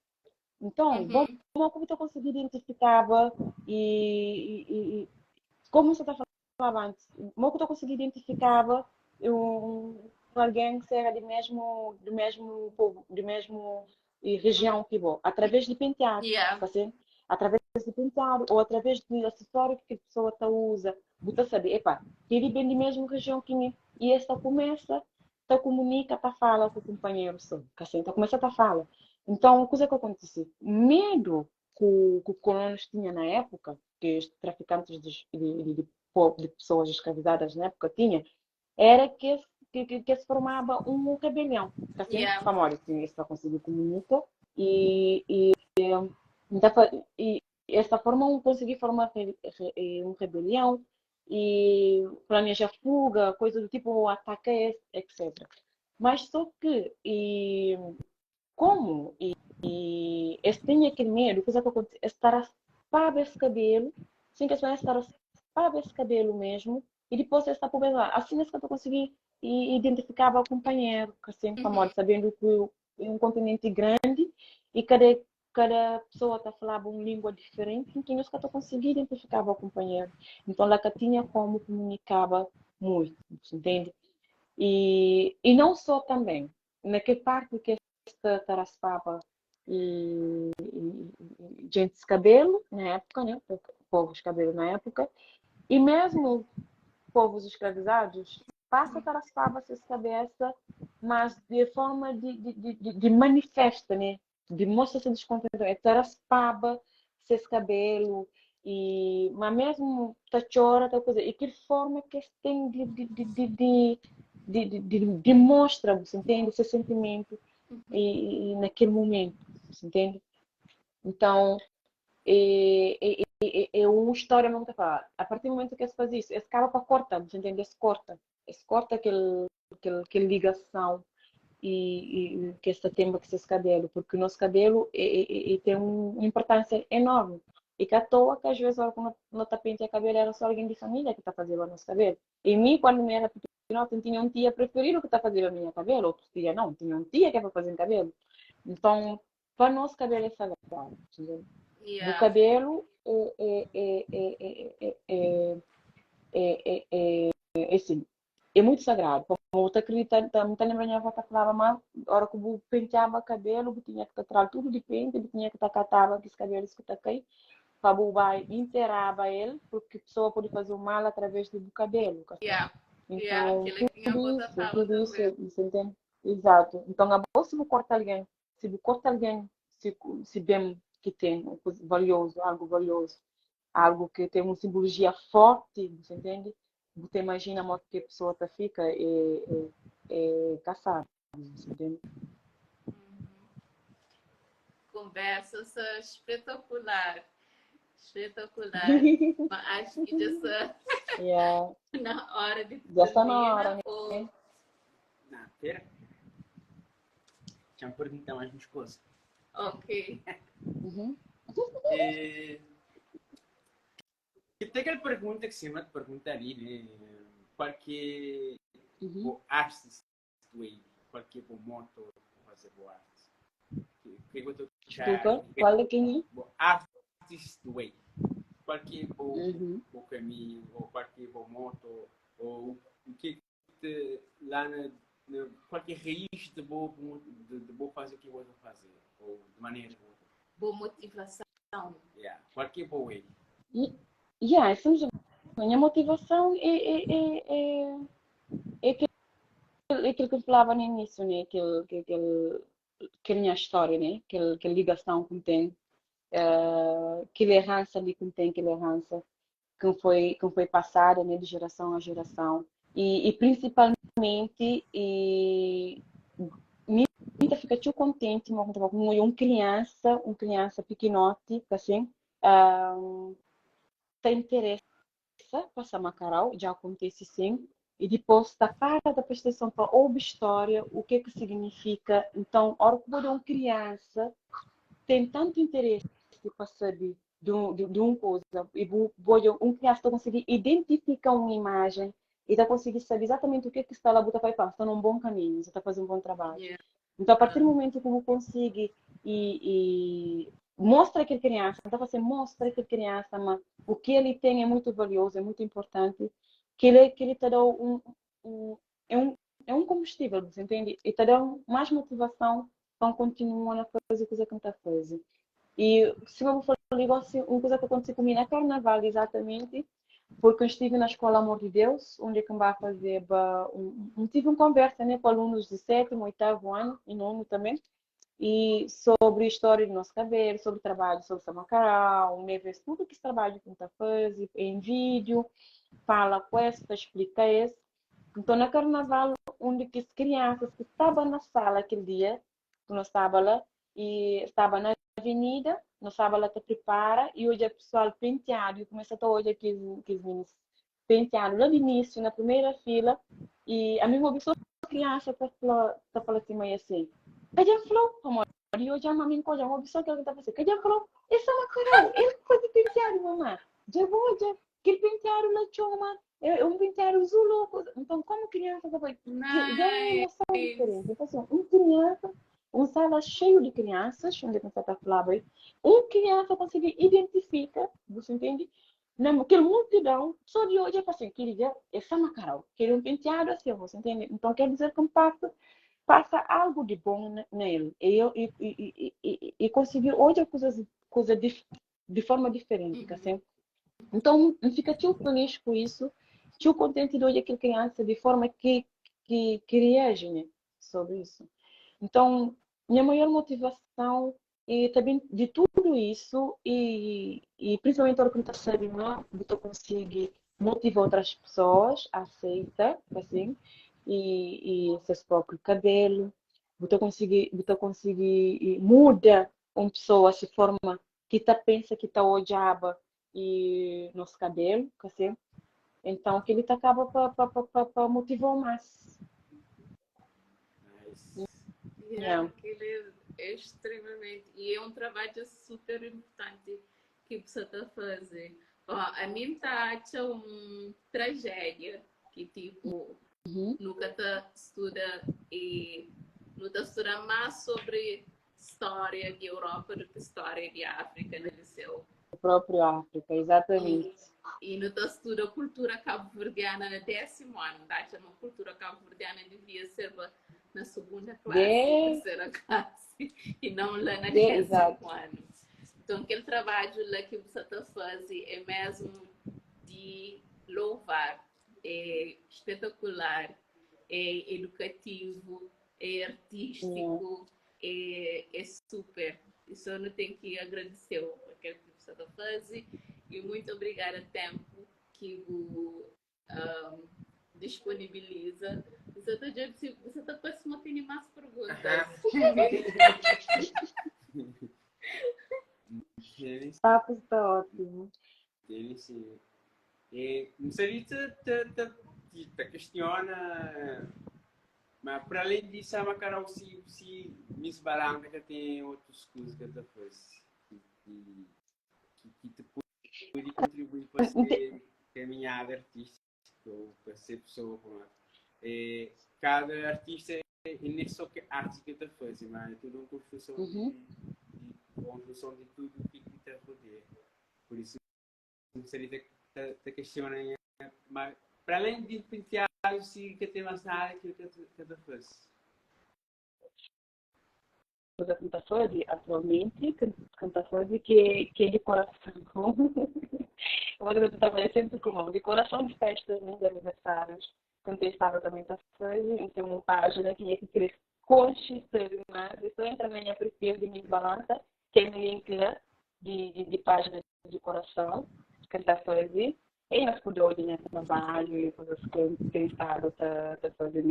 Nton, bo mo ku bu ta konsigi identifikaba i, i, i, i komu N sa ta falaba antis, mo ku ta konsigi identifikaba un algen ki sera di mesmu, di mesmu povu, di mesmu rejion ki bo? Através di penteadu,
Yeah.
kasi, através di penteadu ou através di asesóriu ki kel pesoa ta uza, bu ta sabe, epa, kel-li ben di mesmu rejion ki mi. I es ta kumesa ta kumunika, ta fala ku kunpanheru so, ka sin, ta kumesa ta fala. Nton, kuza ki kontise? Medu ku, ku kolonus tinha na épuka, ki es trafikantis di, di, di, di, di pesoas eskravizadas na épuka tinha, era ki es, ki, ki, ki es formaba un rebelion, ka sin?
Yeah.
Pamodi sin es ta konsigi kumunika i, i, i, ta, i es ta forma un, konsigi forma re, re, un rebelion e planeja fuga, coisa do tipo, ou ataca esse, etc. Mas só que, e, como e, e eles têm aquele medo, coisa que acontece, eles raspava esse cabelo, sem que eles raspava esse cabelo mesmo, e depois eles estavam assim eles não conseguir identificar o companheiro, assim, sabendo que é um continente grande e cada kada pesoa ta falaba un língua diferenti, nton nhos ka ta konsigi identifikaba kunpanheru. Nton la ka tinha komu kumunikaba muitu, ntende? I, i não só tanben, na kel parti ki es ta, ta raspaba i, i, i gentis kabelu na épuka, né? Povus kabelu na épuka, i mesmu povus escravizados pasa ta raspaba ses kabesa, mas de forma di, di, di, di manifesta, né? Di mostra se diskontentamento, el ta raspaba ses kabelu i ma mesmu ta txora ta kuza, i kel forma ki es ten di di di di di di di di di mostra, bu ntende, ses sentimentu i i na kel mumentu, bu ntende? Nton, é é é é un stória mesmu ki ta fala, a partir di mumentu ki es faze isu, es kaba pa korta, bu ntende, es korta, es korta kel kel, kel ligason e, e que es ta tenba ku ses kabelu, porque nos kabelu e, e, e ten un importânsia enorme. E ka à toa que às vezes ora ku no, no ta pentia kabelu era só alguém di família que ta fazeba nos kabelu. E mi quando mi era pequenota, tinha um tia preferido que ta fazeba minha cabelo, outro tia não, tinha um tia que é para fazer cabelo. Então, pa nos cabelo é sagrado, entendeu?
Yeah.
Bu cabelo é é é é é é é é é é assim, é muito sagrado. Pamo bu ta acredita, ta, mi ta lembra nha avó ta falaba ma ora ku bu penteaba cabelo, bu tinha ki ta tral tudo di pente, bu tinha ki ta cataba kes cabelos ki ta cai, pa bu bai enteraba el, porque pessoa pode fazer o mal através di bu cabelo, ka sabe?
Yeah. Yeah,
Então,
aquilo que minha
tudo
avó ta
isso,
fala
tudo isso,
também.
você entende? Exato. Então, abo se bu corta alguém, se bu corta alguém, se, se bem que tem um coisa valioso, algo valioso, algo que tem uma simbologia forte, você entende? Você imagina modo que a pessoa tá fica é, é, é caçada, você entende?
Conversa espetacular. Espetacular. Mas acho que já está
Yeah.
na hora de
Já está na
terminar.
hora, né?
Ou...
Não, pera. Deixa eu perguntar mais umas coisas.
Ok.
Uhum.
Eh, tem aquela pergunta que sempre te pergunta ali, né? Qual que é
Uhum.
o artist way? Qual que é o moto para fazer boa arte? Que que eu estou
Desculpa, qual é quem é?
O artist way. Qual que é o,
Uhum.
o caminho, ou qual que é o moto, ou o que te, lá na, na qual que é a raiz de boa, de boa fazer o que eu vou fazer, ou de maneira que eu vou
Boa motivação.
Yeah. Qual que é o way?
Yeah, essa é a minha motivação é, é, é, é, é aquilo, é aquilo que eu falava no início, né? Aquele, aquele, aquela minha história, né? Aquela, aquela ligação que tem, aquela herança ali que tem, aquela herança que foi passada, né? De geração a geração. E principalmente, e, me fica tão contente, como uma criança, uma pequenote, assim, tem interesse para Macarau, já acontece sim, e depois está para da prestação para ouvir história, o que é que significa. Então, a hora que uma criança tem tanto interesse para saber de uma coisa, e um criança conseguir identificar uma imagem e está conseguir saber exatamente o que é que está lá, botar para está num bom caminho, está fazendo um bom trabalho.
Yeah.
Então, a partir do momento que eu consigo e mostra aquela criança, então você mostra aquela criança, mas o que ele tem é muito valioso, é muito importante, que ele te dá é um combustível, você entende? E te dá mais motivação para continuar a fazer coisa que não está fazendo. E se eu vou falar igual assim, uma coisa que aconteceu comigo na Carnaval, exatamente, porque eu estive na Escola Amor de Deus, onde é que eu vai fazer, tive uma conversa, né, com alunos de sétimo, oitavo ano e nono também, e sobre a história do nosso cabelo, sobre o trabalho, sobre Samacarau, né, ver tudo que esse trabalho que está fazendo em vídeo, fala com esta, explica esse. Então, na Carnaval, onde que as crianças que estavam na sala aquele dia, que nós estava lá, e estava na avenida, nós estava lá te prepara, e hoje é pessoal penteado, e começa até hoje aqui os meninos penteado lá de início, na primeira fila, e a minha pessoa criança tá falando assim, mãe, assim, cadê falou? Amor, e hoje a mamãe coisa, uma pessoa que ela tá fazendo, cadê falou? Essa macarrão, ele foi de penteado, mamãe. Já vou, já, aquele penteado lá, chama, é um penteado azul, então como criança, dá uma emoção diferente. Então, assim, uma criança, uma sala cheia de crianças, onde você tá falando, uma criança consegue identificar, você entende? Naquela multidão, só de hoje é assim, queria essa macarrão, queria um penteado assim, você entende? Então quer dizer que passa algo de bom nele. E eu e conseguir hoje coisas coisa de forma diferente, assim. Então, fica tão feliz com isso, tão contente de hoje aquela criança de forma que reage, né, sobre isso. Então, minha maior motivação e também de tudo isso, e principalmente agora que eu estou sabendo, eu consigo motivar outras pessoas a aceitar, assim, e seu próprio cabelo, eu consigo muda uma pessoa se forma que tá pensa que tá odiava e nosso cabelo, assim. Então, que ele tá acaba para motivar mais.
Nice.
Yeah, aquele é extremamente. E é um trabalho super importante que você está fazendo. A mim tá uma tragédia que tipo nunca tá estuda e nunca estuda mais sobre história de Europa do que história de África no liceu.
O próprio África, exatamente.
E não estuda cultura cabo-verdiana no 10º ano, tá? Uma cultura cabo-verdiana devia ser na segunda classe, terceira classe, e não lá na 10º ano. Então, aquele trabalho lá que você está fazendo é mesmo de louvar, é espetacular, é educativo, é artístico, é super. Isso eu não tenho que agradecer aquilo que você está fazendo. E muito obrigada, tempo que o disponibiliza. Você está dizendo, você está passando tem mais perguntas.
Tene,
Papo sta ótimo.
tene sim. E, N sta li ta, ta, ta, ta questiona, mas para além disso, a Macarau si, si Miss Balanca ka tem outras coisas que ta faz que, que, que, que te pode contribuir para ser caminhada artística ou para ser pessoa como é, cada artista é, nem só que arte que está fazer, mas é tudo uma construção de, de construção de tudo que te rodeia. Por isso, gostaria de te questionar, mas para além de pentear, se que tem mais nada que que te faz.
Coisa que está fazer atualmente, que está fazer que é decoração. Uma coisa que trabalho sempre com decoração de festas, né, de aniversários. Quando eu estava também está fazendo, tem uma página que é que cresce mas isso entra na minha perfil de Miss Balança, que é no link lá de página de decoração que está fazendo. E nós podemos né, trabalho e coisas que tem estado a fazer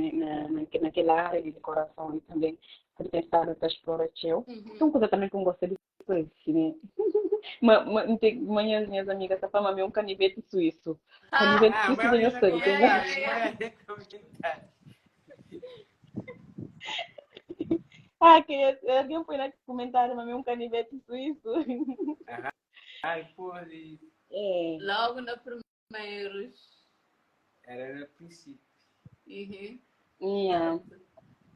naquela área de decoração e também que tem estado a explorar. Então, coisa também que eu gosto de fazer, né? Minhas amigas estão falando um canivete suíço. Canivete
Ah,
suíço
mas
do
eu
meu
já
sangue, né?
comentar.
Ah, que alguém foi lá comentar, mas um canivete suíço.
Ai, porra,
É.
Logo no primeiros.
era no princípio.
Yeah.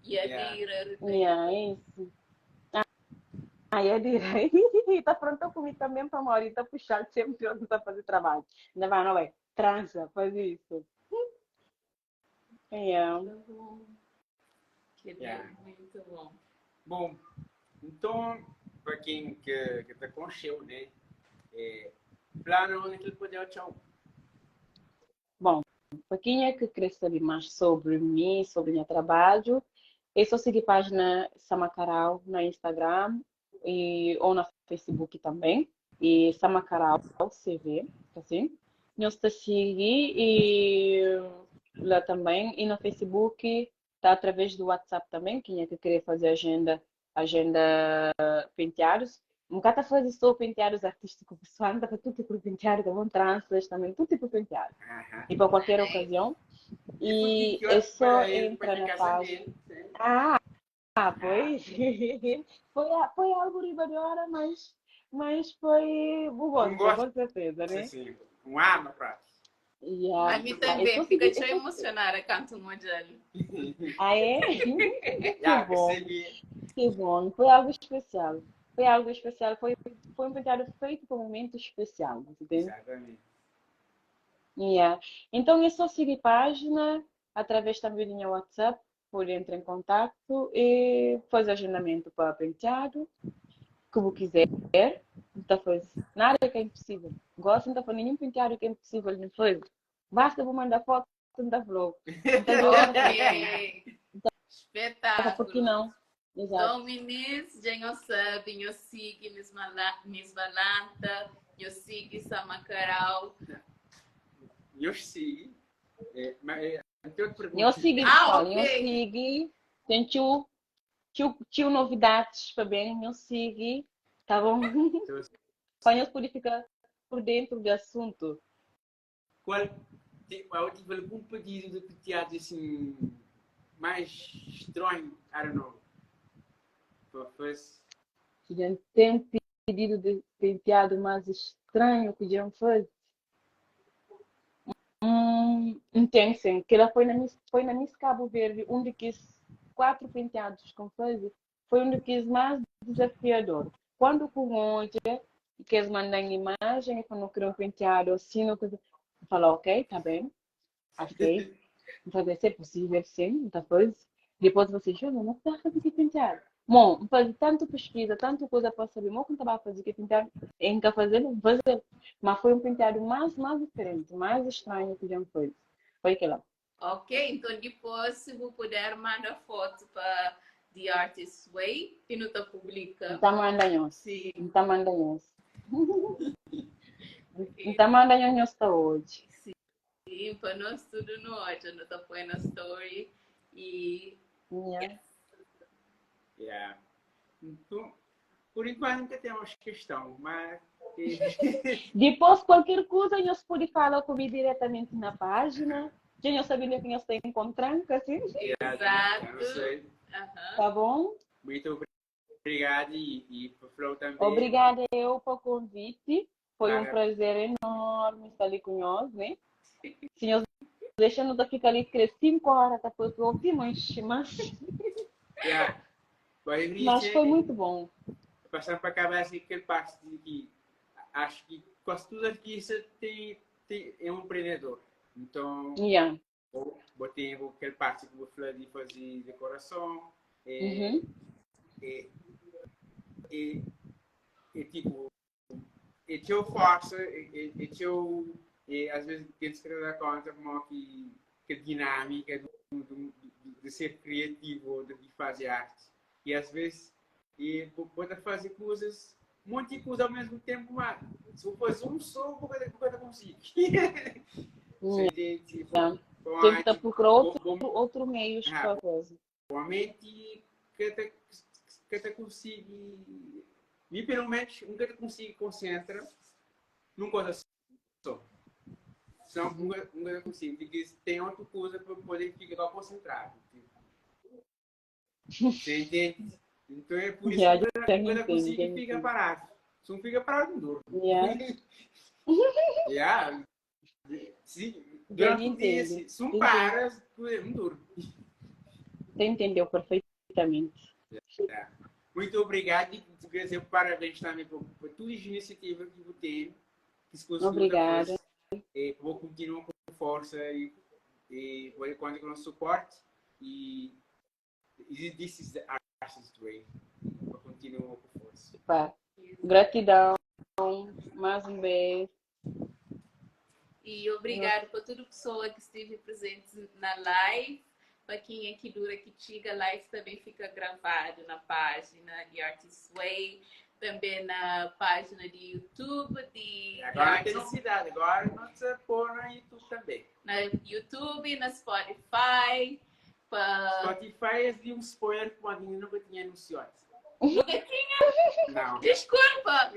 E a
Yeah.
Dira.
Yeah, é isso. Ah, é direito. Tá pronto comigo também para Mauri, tá puxando sempre onde tá fazendo trabalho. Não vai, não vai. Trança, faz isso. Yeah.
Muito bom. Que
Yeah.
muito bom.
Bom, então, para quem que está com cheio, né? É, plano onde que ele pode dar tchau.
Bom, para quem é que quer saber mais sobre mim, sobre meu trabalho, é só seguir a página Samacarau na Instagram ou na Facebook também. E Samacarau CV, assim. Nós te seguir e lá também. E no Facebook tá através do WhatsApp também, quem é que querer fazer agenda penteados. Nunca tá fazendo só penteados artísticos pessoal, não tá fazendo tudo tipo de penteado, tá bom? Tranças também, tudo tipo de penteado. E para qualquer ocasião. E é só entrar na página. Ah, pois. Foi algo riba de hora, mas foi bom,
Um gosto.
com certeza, né?
Sim, um arma pra.
Yeah.
A mim também, fica te emocionar a canto um modelo.
Ah, é? Que bom. Que bom. Foi algo especial. Foi algo especial. Foi um penteado feito para um momento especial, entende?
Exatamente.
Yeah. Então é só seguir a página, através também do meu WhatsApp, por entrar em contato e fazer agendamento para penteado, como quiser. Não tá fazendo nada que é impossível. Gosto, não tá fazendo nenhum penteado que é impossível de fazer. Basta vou mandar foto, não tá vlog. Então,
Ok. Espetáculo.
Por que não? Exato.
Então, meninas, já não sabe, eu sigo Miss Balanta, eu sigo Samacarau.
Eu sigo. É, mas, é, eu te pergunto.
Eu sigo,
Ah,
pessoal,
ok.
eu sigo. Tem tio novidades para bem, eu sigo. Tá bom?
Então,
Para nós poder ficar por dentro do assunto.
Qual, eu tive algum pedido de penteado assim mais estranho? I don't know. Para fazer.
Tem pedido de penteado mais estranho que já fez? Tem sim. Que ela foi na Miss Cabo Verde, um de que 4 penteados que eu fiz, foi um dos que mais desafiador. Quando com hoje, que eles mandam imagem, quando criam um penteado assim, não coisa, eu falo, ok, tá bem, ok, vou fazer se é possível, sim, tá pois. Depois vocês falam, não tá fazendo que penteado. Bom, fazer tanto pesquisa, tanta coisa para saber, mas quando estava a fazer que penteado, em que fazer, não fazer. Mas foi um penteado mais diferente, mais estranho que já foi. Foi aquela.
Ok, então depois, se você puder, manda foto para The Artist Way e não tá publica.
Então manda nós.
Sim.
Então manda nós. Então manda nós para hoje.
Sim, para nós tudo no hoje, não tá põe na story e
Yeah.
Yeah. Então, por enquanto nunca temos questão, mas
Dipôs, kualker kuza, nhos pode fala ku mi diretamenti na pájina. Dja nhos sabe undi ki nhos ta enkontran, ka si?
Exato.
Tá bom?
Muito obrigado e pa flau tambe.
Obrigada eu pa convite. Foi um prazer enorme estar ali com nhos, né? Se nhos deixa nu ta fica ali kre 5 hora ta papia obi mas mas
Yeah.
Mas foi muito bom.
Passar para cabeça aquele parte de que acho que quase todo artista tem é um empreendedor. Então,
yeah.
vou ter aquele parte que vou falar de fazer decoração, é,
Uhum.
é, é, é tipo, é teu força, é teu, é, às vezes tem que dar conta como que a dinâmica de ser criativo, de fazer arte. E às vezes e pode fazer coisas, um monte de coisas ao mesmo tempo, mas se eu fazer um só, vou conseguir.
Você tipo, Tem que procurar outro meio para coisa.
Mente que te consigo, e pelo menos nunca te consigo concentra numa coisa só. Senão nunca consigo, porque tem outra coisa para poder ficar concentrado. Tipo. Você entende? Então é por isso que nunca consigo ficar parado. Se não fica parado, não durmo.
Yeah.
Yeah. Se, durante o dia, se não para, não durmo.
Você entendeu perfeitamente.
Yeah. Muito obrigado e quer dizer parabéns também por todas as iniciativas que você tem. Que se
Obrigada.
E vou continuar com força e vou contar com o nosso suporte. E this is the artist way. Vou continuar com força.
Pá. Gratidão. Mais um beijo.
E obrigado para toda pessoa que esteve presente na live. Para quem aqui dura que chega, a live também fica gravado na página de Artist Way, também na página de YouTube de
Agora tem novidade, agora nós pôr no YouTube também.
Na YouTube, na Spotify.
Pa... Spotify é de um spoiler que o Adinho nunca tinha anunciado.
Nunca tinha?
Não.
Desculpa!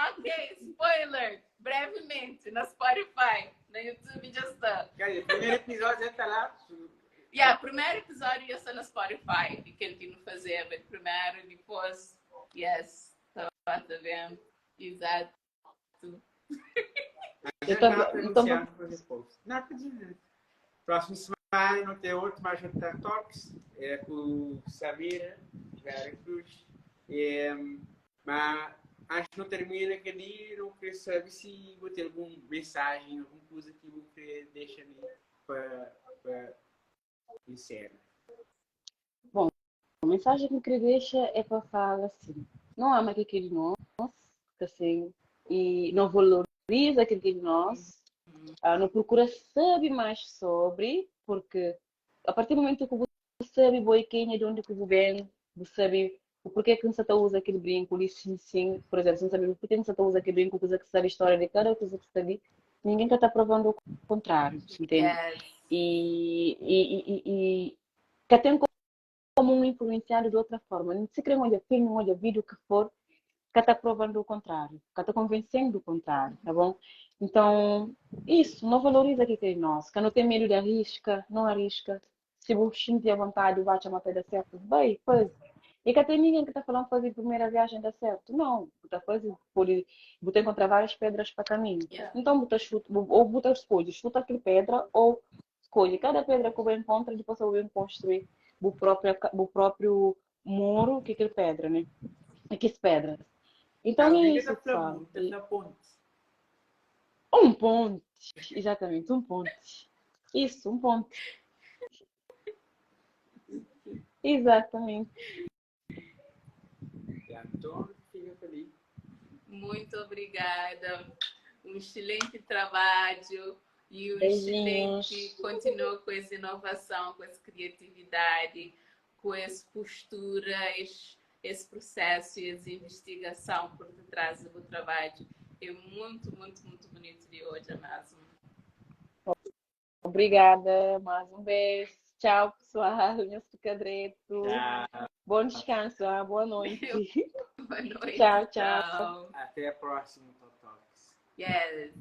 Ok, spoiler! Brevemente, na Spotify, na YouTube já está.
Quer dizer, o primeiro episódio já está lá.
Yeah, primeiro episódio já está na Spotify, que ele tinha fazer, mas primeiro, depois, yes, tá bem, exato.
Eu tô, então,
Não, próxima semana não tem outro mais Jantar Talks, é com o Samira, Vera Cruz. É, mas antes de não termina aquele, não queria saber se vou ter alguma mensagem, alguma coisa que eu queria deixar ali para encerrar.
Bom, a mensagem que eu queria deixar é para falar assim, não ama aquilo que é de nós, assim, e não valoriza aquilo que é de nós, não procura saber mais sobre, porque a partir do momento que você sabe boi quem é, de onde que você vem, você sabe o porquê que você usa aquele brinco, ali sim, sim, por exemplo, você não sabe o porquê que você usa aquele brinco, coisa que sabe a história de cada coisa que sabe, ninguém está provando o contrário, entende?
Yes.
E que tem como um influenciado de outra forma. Se quer olhar filme, olha vídeo, o que for, que está provando o contrário, que está convencendo o contrário, tá bom? Então, isso, não valoriza aquilo que é nosso, que não tem medo de arrisca, não arrisca. Se você sentir à vontade, vai chamar para dar certo, vai, faz. E que tem ninguém que está falando fazer primeira viagem dá certo. Não, está fazendo, pode, você encontrar várias pedras para caminho.
Yeah.
Então, você chuta, ou você escolhe, chuta aquela pedra ou escolhe. Cada pedra que você encontra, depois você vai construir o próprio muro que aquela pedra, né? Aquelas pedras. Então, é isso, pessoal.
Ponte.
Um ponte, exatamente, um ponte. Isso, um ponte. Exatamente.
Então, fica feliz.
Muito obrigada. Um excelente trabalho e um
Beijinhos.
excelente. Continua com essa inovação, com essa criatividade, com essa postura, esse processo e essa investigação por detrás do trabalho. É muito, muito, muito bonito de hoje mesmo.
Obrigada, mais um beijo. Tchau, pessoal. Meu fica direito.
Tchau.
Bom descanso, ah? Boa noite.
Boa noite.
Tchau, tchau.
Até a próxima, Totox.
Yes.